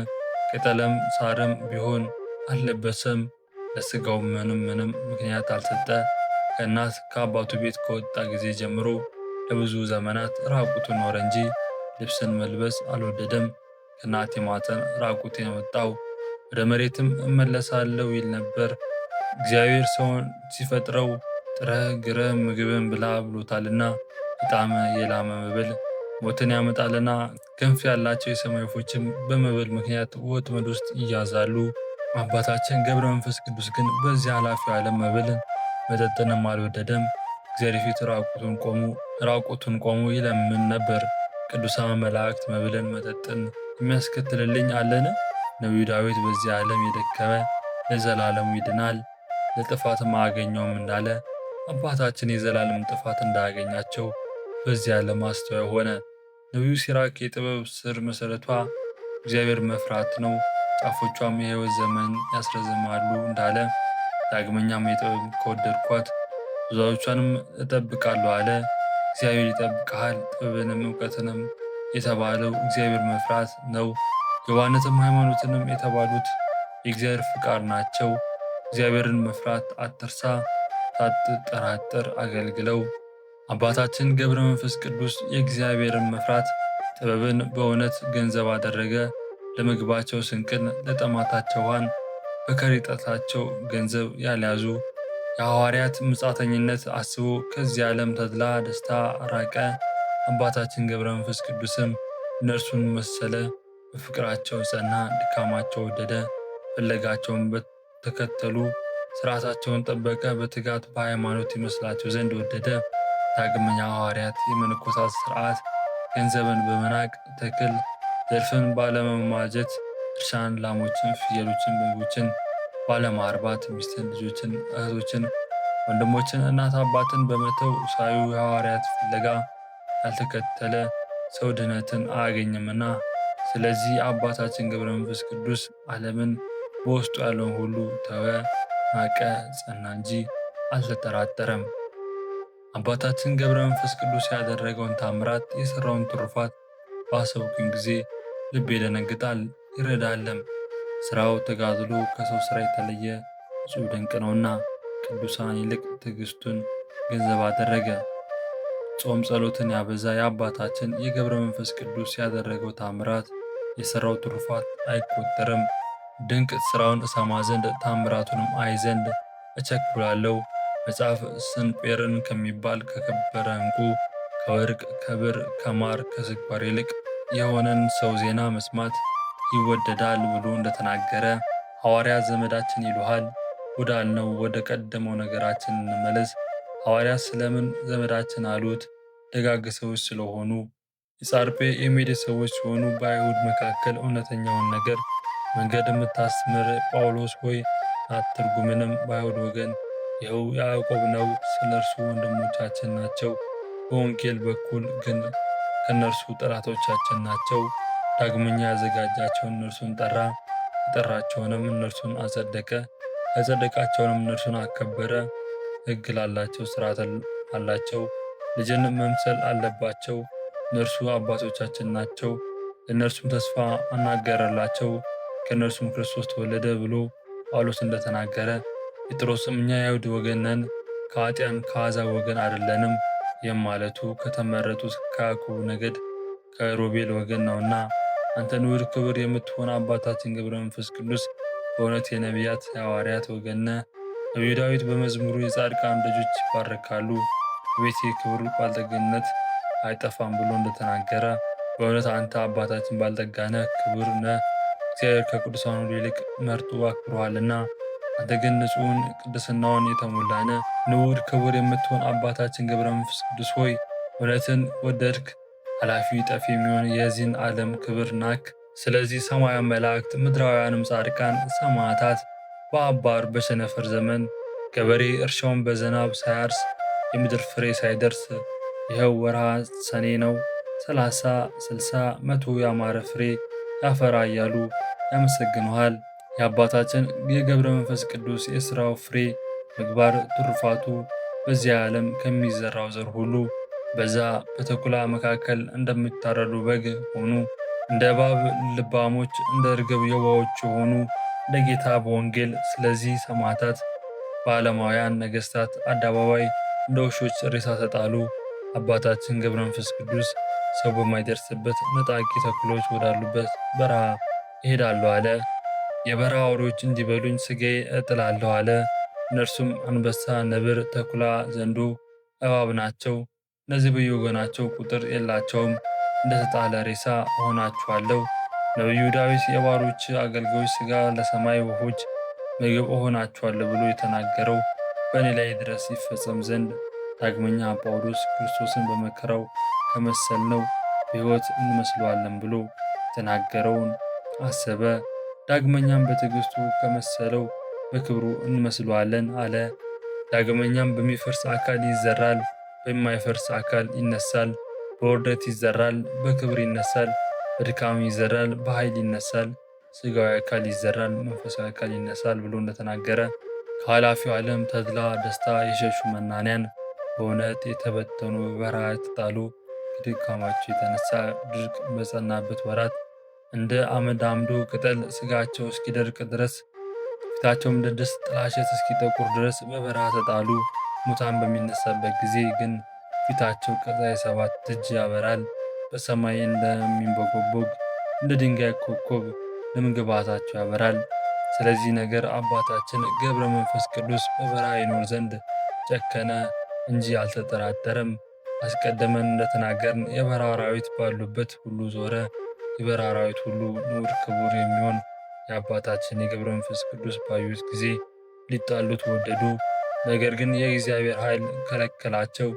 ቅጠልም ሳርም ቢሆን አልለበሰም። ለሥጋው ምንም ምንም ምክንያት አልሰጠ። ከእናት ከአባቱ ቤት ከወጣ ጊዜ ጀምሮ ለብዙ ዘመናት ራቁቱን ኖረ እንጂ ልብስን መልበስ አልወደደም። ከእናቴ ማኅፀን ራቁቴን ወጣሁ፣ ወደ መሬትም እመለሳለሁ ይል ነበር። እግዚአብሔር ሰውን ሲፈጥረው ጥረህ ግረህ ምግብን ብላ ብሎታልና የጣመ የላመ መብል ሞትን ያመጣልና። ክንፍ ያላቸው የሰማይ ወፎችም በመብል ምክንያት ወጥመድ ውስጥ ይያዛሉ። አባታችን ገብረ መንፈስ ቅዱስ ግን በዚህ ኃላፊው ዓለም መብልን መጠጥንም አልወደደም። እግዚአብሔር ፊት ራቁቱን ቆሞ ይለምን ነበር። ቅዱሳን መላእክት መብልን መጠጥን የሚያስከትልልኝ አለን? ነቢዩ ዳዊት በዚህ ዓለም የደከመ ለዘላለሙ ይድናል፣ ለጥፋትም አያገኘውም እንዳለ አባታችን የዘላለም ጥፋት እንዳያገኛቸው በዚህ ዓለም አስተዋይ ሆነ። ነቢዩ ሲራክ የጥበብ ስር መሰረቷ እግዚአብሔር መፍራት ነው፣ ጫፎቿም የሕይወት ዘመን ያስረዝማሉ እንዳለ ዳግመኛም የጥበብ ከወደድኳት ትእዛዞቿንም እጠብቃለሁ አለ። እግዚአብሔር ይጠብቅሃል፣ ጥበብንም እውቀትንም የተባለው እግዚአብሔር መፍራት ነው። የዋህነትም ሃይማኖትንም የተባሉት የእግዚአብሔር ፍቃድ ናቸው። እግዚአብሔርን መፍራት አትርሳ፣ ሳትጠራጠር አገልግለው። አባታችን ገብረ መንፈስ ቅዱስ የእግዚአብሔርን መፍራት ጥበብን በእውነት ገንዘብ አደረገ። ለምግባቸው ስንቅን፣ ለጠማታቸው ውሃን፣ በከረጢታቸው ገንዘብ ያልያዙ የሐዋርያት ምጻተኝነት አስቦ ከዚህ ዓለም ተድላ ደስታ ራቀ። አባታችን ገብረ መንፈስ ቅዱስም እነርሱን መሰለ። በፍቅራቸው ጸና፣ ድካማቸው ወደደ፣ ፈለጋቸውን ተከተሉ፣ ሥርዓታቸውን ጠበቀ። በትጋት በሃይማኖት ይመስላቸው ዘንድ ወደደ። ዳግመኛ ሐዋርያት የመነኮሳት ሥርዓት ገንዘብን በመናቅ ተክል ዘርፍን ባለመማጀት እርሻን፣ ላሞችን፣ ፍየሎችን፣ በጎችን ባለማርባት ሚስትን፣ ልጆችን፣ እህቶችን፣ ወንድሞችን፣ እናት አባትን በመተው ሳዩ የሐዋርያት ፍለጋ ያልተከተለ ሰው ድኅነትን አያገኝምና። ስለዚህ አባታችን ገብረ መንፈስ ቅዱስ ዓለምን በውስጡ ያለውን ሁሉ ተወ፣ ናቀ፣ ጸና እንጂ አልተጠራጠረም። አባታችን ገብረ መንፈስ ቅዱስ ያደረገውን ታምራት የሠራውን ትሩፋት ባሰብኩኝ ጊዜ ልቤ ይደነግጣል ይረዳልም። ሥራው ተጋድሎ ከሰው ሥራ የተለየ እጹብ ድንቅ ነውና ቅዱሳን ይልቅ ትዕግስቱን ገንዘብ አደረገ። ጾም ጸሎትን ያበዛ የአባታችን የገብረ መንፈስ ቅዱስ ያደረገው ታምራት የሠራው ትሩፋት አይቆጠርም። ድንቅ ሥራውን እሰማ ዘንድ ታምራቱንም አይ ዘንድ እቸኩላለሁ። መጽሐፍ ስንጴርን ከሚባል ከከበረ ዕንቁ ከወርቅ ከብር ከማር ከስኳር ይልቅ የሆነን ሰው ዜና መስማት ይወደዳል ብሎ እንደተናገረ ሐዋርያት ዘመዳችን ይሉሃል ወዳልነው ወደ ቀደመው ነገራችን እንመለስ። ሐዋርያት ስለምን ዘመዳችን አሉት? ደጋግ ሰዎች ስለሆኑ። የጻርጴ የሜዴ ሰዎች ሲሆኑ በአይሁድ መካከል እውነተኛውን ነገር መንገድ የምታስተምር ጳውሎስ ሆይ አትርጉምንም። በአይሁድ ወገን ይኸው ያዕቆብ ነው፣ ስለ እርሱ ወንድሞቻችን ናቸው። በወንጌል በኩል ግን ከእነርሱ ጠላቶቻችን ናቸው። ዳግመኛ ያዘጋጃቸውን እነርሱን ጠራ፣ የጠራቸውንም እነርሱን አጸደቀ፣ ያጸደቃቸውንም እነርሱን አከበረ። ሕግ ላላቸው ሥርዓት አላቸው፣ ልጅን መምሰል አለባቸው። እነርሱ አባቶቻችን ናቸው፣ ለእነርሱም ተስፋ አናገረላቸው። ከእነርሱም ክርስቶስ ተወለደ ብሎ ጳውሎስ እንደተናገረ፣ ጴጥሮስም እኛ የአይሁድ ወገን ነን፣ ከኃጥአን ከአሕዛብ ወገን አይደለንም፣ ይህም ማለቱ ከተመረጡት ከያዕቆብ ነገድ ከሮቤል ወገን ነውና። አንተ ንዑድ ክብር የምትሆን አባታችን ገብረ መንፈስ ቅዱስ በእውነት የነቢያት የሐዋርያት ወገን ነህ። ነቢዩ ዳዊት በመዝሙሩ የጻድቃን ልጆች ይባረካሉ፣ በቤቴ ክብር ባለጠግነት አይጠፋም ብሎ እንደተናገረ በእውነት አንተ አባታችን ባለጠጋ ነህ፣ ክቡር ነህ። እግዚአብሔር ከቅዱሳን ሁሉ ይልቅ መርጦ አክብሮሃልና። አንተ ግን ንጹሕን ቅድስናውን የተሞላ ነህ። ንዑድ ክቡር የምትሆን አባታችን ገብረ መንፈስ ቅዱስ ሆይ እውነትን ወደድክ። ኃላፊ ጠፊ የሚሆን የዚህን ዓለም ክብር ናክ። ስለዚህ ሰማያውያን መላእክት፣ ምድራውያንም ጻድቃን ሰማዕታት በአባር በቸነፈር ዘመን ገበሬ እርሻውን በዝናብ ሳያርስ የምድር ፍሬ ሳይደርስ ይኸው ወርሃ ሰኔ ነው 30 60 100 ያማረ ፍሬ ያፈራ እያሉ ያመሰግኑሃል። የአባታችን የገብረ መንፈስ ቅዱስ የሥራው ፍሬ ምግባር ትሩፋቱ በዚያ ዓለም ከሚዘራው ዘር ሁሉ በዛ። በተኩላ መካከል እንደሚታረዱ በግ ሆኑ። እንደ እባብ ልባሞች፣ እንደ ርግብ የዋሆች የሆኑ እንደ ጌታ በወንጌል ስለዚህ ሰማዕታት በዓለማውያን ነገሥታት አደባባይ እንደ ውሾች ሬሳ ተጣሉ። አባታችን ገብረ መንፈስ ቅዱስ ሰው በማይደርስበት ነጣቂ ተኩሎች ወዳሉበት በረሃ እሄዳለሁ አለ። የበረሃ አውሬዎች እንዲበሉኝ ሥጋዬ እጥላለሁ አለ። እነርሱም አንበሳ፣ ነብር፣ ተኩላ፣ ዘንዶ፣ እባብ ናቸው። እነዚህ በየወገናቸው ቁጥር የላቸውም። እንደተጣለ ሬሳ እሆናችኋለሁ። ነቢዩ ዳዊት የባሮች አገልጋዮች ሥጋ ለሰማይ ወፎች ምግብ እሆናችኋለሁ ብሎ የተናገረው በእኔ ላይ ድረስ ይፈጸም ዘንድ ዳግመኛ ጳውሎስ ክርስቶስን በመከራው ከመሰልነው በሕይወት እንመስለዋለን ብሎ የተናገረውን አሰበ። ዳግመኛም በትዕግስቱ ከመሰለው በክብሩ እንመስለዋለን አለ። ዳግመኛም በሚፈርስ አካል ይዘራል፣ በየማይፈርስ አካል ይነሳል። በውርደት ይዘራል፣ በክብር ይነሳል። በድካም ይዘራል፣ በኃይል ይነሳል። ሥጋዊ አካል ይዘራል፣ መንፈሳዊ አካል ይነሳል ብሎ እንደተናገረ ከኃላፊው ዓለም ተድላ ደስታ የሸሹ መናንያን በእውነት የተበተኑ በበረሃ የተጣሉ ከድካማቸው የተነሳ ድርቅ በጸናበት ወራት እንደ አመድ አምዶ ቅጠል ሥጋቸው እስኪደርቅ ድረስ ፊታቸውም እንደ ድስት ጥላሸት እስኪጠቁር ድረስ በበረሃ ተጣሉ። ሙታን በሚነሳበት ጊዜ ግን ፊታቸው ከፀሐይ ሰባት እጅ ያበራል። በሰማይ እንደሚንቦገቦግ እንደ ድንጋይ ኮከብ ለምግባታቸው ያበራል። ስለዚህ ነገር አባታችን ገብረ መንፈስ ቅዱስ በበረሃ ይኖር ዘንድ ጨከነ እንጂ አልተጠራጠረም። አስቀድመን እንደተናገርን የበረሃ አራዊት ባሉበት ሁሉ ዞረ። የበረሃ አራዊት ሁሉ ንዑድ ክቡር የሚሆን የአባታችን የገብረ መንፈስ ቅዱስ ባዩት ጊዜ ሊጣሉት ወደዱ። ነገር ግን የእግዚአብሔር ኃይል ከለከላቸው።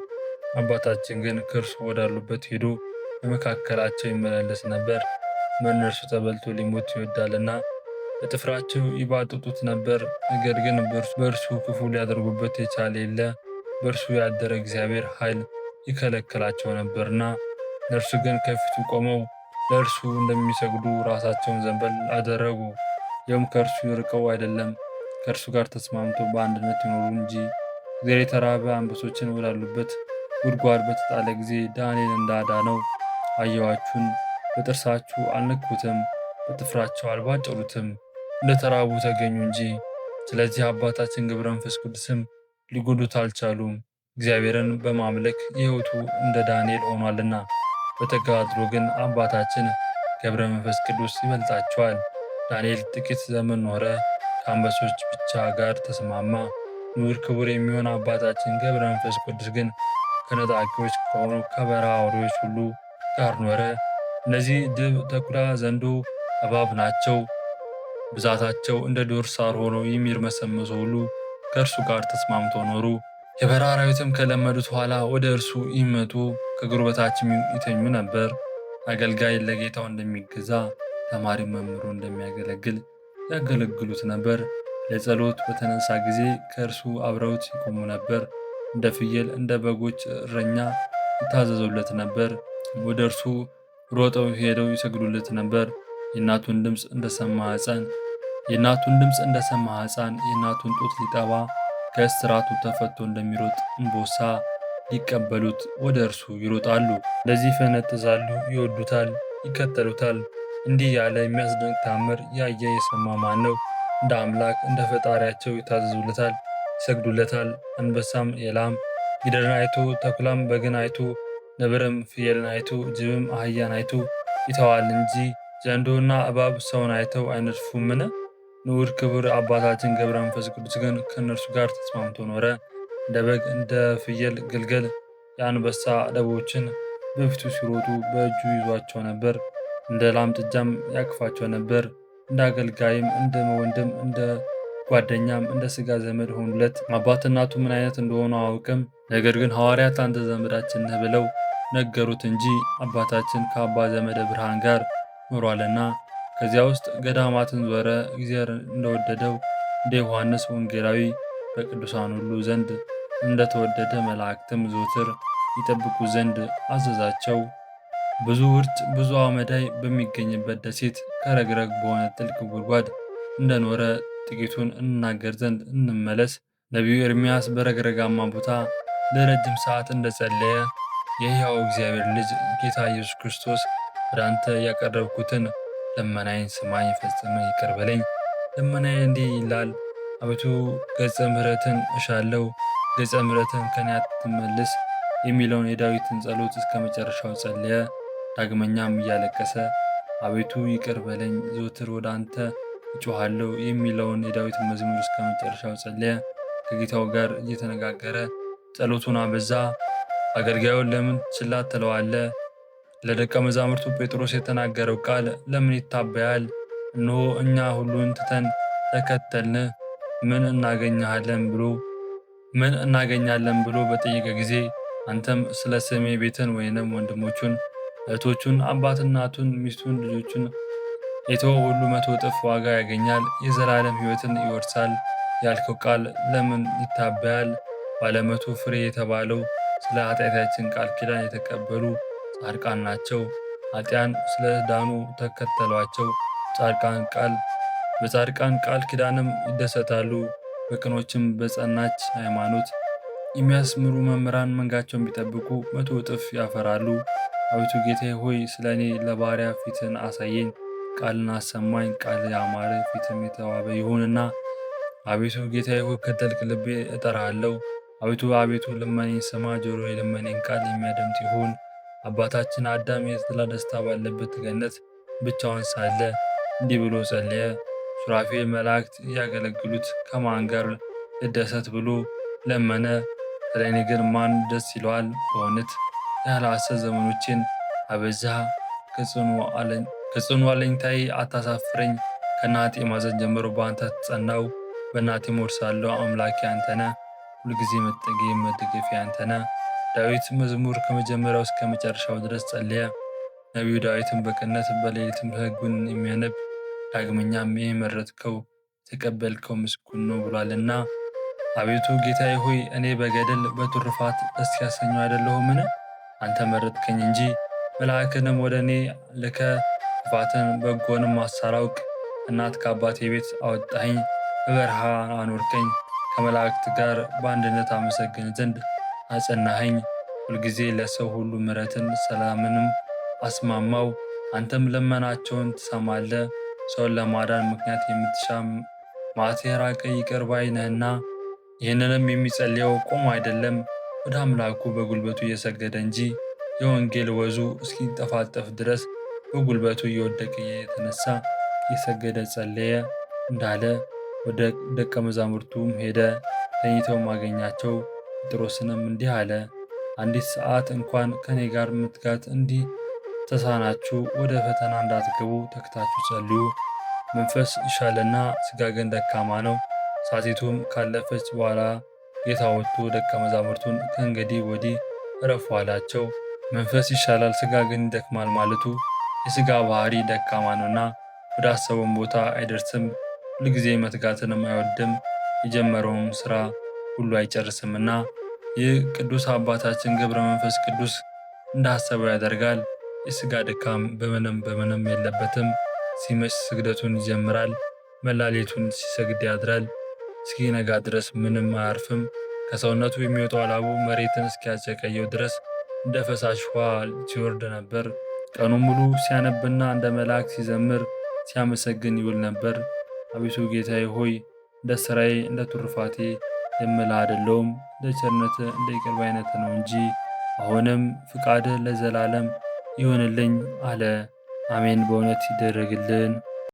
አባታችን ግን ከእርሱ ወዳሉበት ሄዶ በመካከላቸው ይመላለስ ነበር፣ በእነርሱ ተበልቶ ሊሞት ይወዳልና። በጥፍራቸው ይባጥጡት ነበር። ነገር ግን በእርሱ ክፉ ሊያደርጉበት የቻለ የለ፣ በእርሱ ያደረ እግዚአብሔር ኃይል ይከለክላቸው ነበርና። እነርሱ ግን ከፊቱ ቆመው ለእርሱ እንደሚሰግዱ ራሳቸውን ዘንበል አደረጉ። ይህም ከእርሱ ርቀው አይደለም፣ ከእርሱ ጋር ተስማምቶ በአንድነት ይኖሩ እንጂ። እግዚአብሔር የተራበ አንበሶችን ወዳሉበት ጉድጓድ በተጣለ ጊዜ ዳንኤል እንዳዳነው አየዋችሁን። በጥርሳችሁ አልነኩትም፣ በጥፍራቸው አልቧጨሩትም፣ እንደተራቡ ተገኙ እንጂ። ስለዚህ አባታችን ገብረ መንፈስ ቅዱስም ሊጎዱት አልቻሉም፣ እግዚአብሔርን በማምለክ የሕይወቱ እንደ ዳንኤል ሆኗልና። በተጋድሎ ግን አባታችን ገብረ መንፈስ ቅዱስ ይበልጣቸዋል። ዳንኤል ጥቂት ዘመን ኖረ፣ ከአንበሶች ብቻ ጋር ተስማማ። ንዑድ ክቡር የሚሆን አባታችን ገብረ መንፈስ ቅዱስ ግን ከነጣቂዎች ከሆኑ ከበረሃ አውሬዎች ሁሉ ጋር ኖረ። እነዚህ ድብ፣ ተኩላ፣ ዘንዶ፣ እባብ ናቸው። ብዛታቸው እንደ ዱር ሳር ሆነው የሚርመሰመሱ ሁሉ ከእርሱ ጋር ተስማምተው ኖሩ። የበረሃ አራዊትም ከለመዱት ኋላ ወደ እርሱ ይመጡ ከእግሩ በታችም ይተኙ ነበር። አገልጋይ ለጌታው እንደሚገዛ፣ ተማሪ መምህሩ እንደሚያገለግል ያገለግሉት ነበር። ለጸሎት በተነሳ ጊዜ ከእርሱ አብረውት ይቆሙ ነበር። እንደ ፍየል እንደ በጎች እረኛ ይታዘዙለት ነበር። ወደ እርሱ ሮጠው ሄደው ይሰግዱለት ነበር። የእናቱን ድምፅ እንደሰማ ሕፃን የእናቱን ድምፅ እንደሰማ ሕፃን የእናቱን ጡት ሊጠባ ከእስራቱ ተፈቶ እንደሚሮጥ እምቦሳ ሊቀበሉት ወደ እርሱ ይሮጣሉ። እንደዚህ ይፈነጥዛሉ፣ ይወዱታል፣ ይከተሉታል። እንዲህ ያለ የሚያስደንቅ ታምር ያየ የሰማ ማን ነው? እንደ አምላክ እንደ ፈጣሪያቸው ይታዘዙለታል፣ ይሰግዱለታል። አንበሳም የላም ጊደርን አይቶ፣ ተኩላም በግን አይቶ፣ ነብርም ፍየልን አይቶ፣ ጅብም አህያን አይቶ ይተዋል እንጂ ዘንዶና እባብ ሰውን አይተው አይነድፉምን? ንዑድ ክቡር አባታችን ገብረ መንፈስ ቅዱስ ግን ከእነርሱ ጋር ተስማምቶ ኖረ። እንደ በግ እንደ ፍየል ግልገል የአንበሳ ደቦችን በፊቱ ሲሮጡ በእጁ ይዟቸው ነበር። እንደ ላም ጥጃም ያቅፋቸው ነበር። እንደ አገልጋይም እንደ ወንድም እንደ ጓደኛም እንደ ሥጋ ዘመድ ሆኑለት። አባት እናቱ ምን አይነት እንደሆኑ አያውቅም። ነገር ግን ሐዋርያት አንተ ዘመዳችን ነህ ብለው ነገሩት እንጂ አባታችን ከአባ ዘመደ ብርሃን ጋር ኖሯልና። ከዚያ ውስጥ ገዳማትን ዞረ። እግዚአብሔር እንደወደደው እንደ ዮሐንስ ወንጌላዊ በቅዱሳን ሁሉ ዘንድ እንደተወደደ መላእክትም ዘወትር ይጠብቁ ዘንድ አዘዛቸው። ብዙ ውርጭ ብዙ አመዳይ በሚገኝበት ደሴት ከረግረግ በሆነ ጥልቅ ጉድጓድ እንደኖረ ጥቂቱን እንናገር ዘንድ እንመለስ። ነቢዩ ኤርምያስ በረግረጋማ ቦታ ለረጅም ሰዓት እንደጸለየ የሕያው እግዚአብሔር ልጅ ጌታ ኢየሱስ ክርስቶስ ወደ አንተ ያቀረብኩትን ልመናዬን ስማኝ፣ ፈጽመ ይቅር በለኝ። ልመናዬ እንዲህ ይላል፣ አቤቱ ገጸ ምሕረትን እሻለሁ፣ ገጸ ምሕረትን ከኔ አትመልስ የሚለውን የዳዊትን ጸሎት እስከ መጨረሻው ጸለየ። ዳግመኛም እያለቀሰ አቤቱ ይቅር በለኝ፣ ዘወትር ወደ አንተ እጮኻለሁ የሚለውን የዳዊትን መዝሙር እስከ መጨረሻው ጸለየ። ከጌታው ጋር እየተነጋገረ ጸሎቱን አበዛ። አገልጋዩን ለምን ችላ ትለዋለህ? ለደቀ መዛሙርቱ ጴጥሮስ የተናገረው ቃል ለምን ይታበያል? እነሆ እኛ ሁሉን ትተን ተከተልን፣ ምን እናገኛለን ብሎ ምን እናገኛለን ብሎ በጠየቀ ጊዜ አንተም ስለ ስሜ ቤትን ወይንም ወንድሞቹን እህቶቹን፣ አባት እናቱን፣ ሚስቱን፣ ልጆቹን የተወ ሁሉ 100 እጥፍ ዋጋ ያገኛል፣ የዘላለም ሕይወትን ይወርሳል ያልከው ቃል ለምን ይታበያል? ባለ 100 ፍሬ የተባለው ስለ ኃጢአታችን ቃል ኪዳን የተቀበሉ ጻድቃን ናቸው። ኃጢያን ስለ ዳኑ ተከተሏቸው። ጻድቃን ቃል በጻድቃን ቃል ኪዳንም ይደሰታሉ። በቅኖችም በጸናች ሃይማኖት የሚያስምሩ መምህራን መንጋቸውን ቢጠብቁ 100 እጥፍ ያፈራሉ። አቤቱ ጌታዬ ሆይ ስለ እኔ ለባሪያ ፊትን አሳየኝ፣ ቃልን አሰማኝ። ቃል ያማረ ፊትም የተዋበ ይሁንና አቤቱ ጌታዬ ሆይ ከጥልቅ ልቤ እጠራሃለሁ። አቤቱ አቤቱ ልመኔን ስማ፣ ጆሮ የልመኔን ቃል የሚያደምጥ ይሁን። አባታችን አዳም የተድላ ደስታ ባለበት ገነት ብቻውን ሳለ እንዲህ ብሎ ጸለየ። ሱራፌል መላእክት እያገለግሉት ከማን ጋር ልደሰት ብሎ ለመነ። ስለ እኔ ግን ማን ደስ ይለዋል? በእውነት ያለ ሐሰት ዘመኖቼን አበዛህ። ከጽኑ አለኝታዬ አታሳፍረኝ። ከእናቴ ማኅፀን ጀምሮ በአንተ ተጸናሁ። በእናቴ ሆድ ሳለሁ አምላኬ አንተ ነህ። ሁልጊዜ መጠጊያዬ መደገፊያዬ አንተ ነህ። ዳዊት መዝሙር ከመጀመሪያው እስከ መጨረሻው ድረስ ጸለየ። ነቢዩ ዳዊትም በቅነት በሌሊትም ሕጉን የሚያነብ ዳግመኛም የመረጥከው የተቀበልከው ምስጉን ነው ብሏልና። አቤቱ ጌታዬ ሆይ እኔ በገድል በትሩፋት ደስ ያሰኘው አይደለሁምን? አንተ መረጥከኝ እንጂ መልአክንም ወደ እኔ ልከ ክፋትን በጎንም አሳላውቅ እናት ከአባቴ ቤት አወጣኸኝ፣ በበረሃ አኖርከኝ። ከመላእክት ጋር በአንድነት አመሰግን ዘንድ አጸናኸኝ። ሁልጊዜ ለሰው ሁሉ ምሕረትን ሰላምንም አስማማው። አንተም ልመናቸውን ትሰማለህ። ሰውን ለማዳን ምክንያት የምትሻ መዓት የራቀ ይቅር ባይ ነህና። ይህንንም የሚጸልየው ቆሞ አይደለም፣ ወደ አምላኩ በጉልበቱ እየሰገደ እንጂ የወንጌል ወዙ እስኪንጠፋጠፍ ድረስ በጉልበቱ እየወደቀ የተነሳ እየሰገደ ጸለየ እንዳለ ወደ ደቀ መዛሙርቱም ሄደ። ተኝተውም አገኛቸው። ጴጥሮስንም እንዲህ አለ፣ አንዲት ሰዓት እንኳን ከእኔ ጋር ምትጋት እንዲህ ተሳናችሁ? ወደ ፈተና እንዳትገቡ ተግታችሁ ጸልዩ። መንፈስ ይሻልና ሥጋ ግን ደካማ ነው። ሰዓቲቱም ካለፈች በኋላ ጌታ ወጥቶ ደቀ መዛሙርቱን ከእንግዲህ ወዲህ እረፉ አላቸው። መንፈስ ይሻላል ሥጋ ግን ይደክማል ማለቱ የሥጋ ባህሪ ደካማ ነውና ወደ አሰበውም ቦታ አይደርስም። ሁልጊዜ መትጋትንም አይወድም፣ የጀመረውም ሥራ ሁሉ አይጨርስምና። ይህ ቅዱስ አባታችን ገብረ መንፈስ ቅዱስ እንዳሰበው ያደርጋል። የሥጋ ድካም በምንም በምንም የለበትም። ሲመሽ ስግደቱን ይጀምራል። መላሌቱን ሲሰግድ ያድራል። እስኪነጋ ድረስ ምንም አያርፍም። ከሰውነቱ የሚወጣው ላቡ መሬትን እስኪያጨቀየው ድረስ እንደ ፈሳሽ ውሃ ሲወርድ ነበር። ቀኑን ሙሉ ሲያነብና እንደ መልአክ ሲዘምር ሲያመሰግን ይውል ነበር። አቤቱ ጌታዬ ሆይ እንደ ሥራዬ እንደ ትሩፋቴ የምልህ አይደለሁም፣ እንደ ቸርነትህ እንደ ይቅር ባይነትህ ነው እንጂ። አሁንም ፍቃድህ ለዘላለም ይሁንልኝ አለ። አሜን። በእውነት ይደረግልን።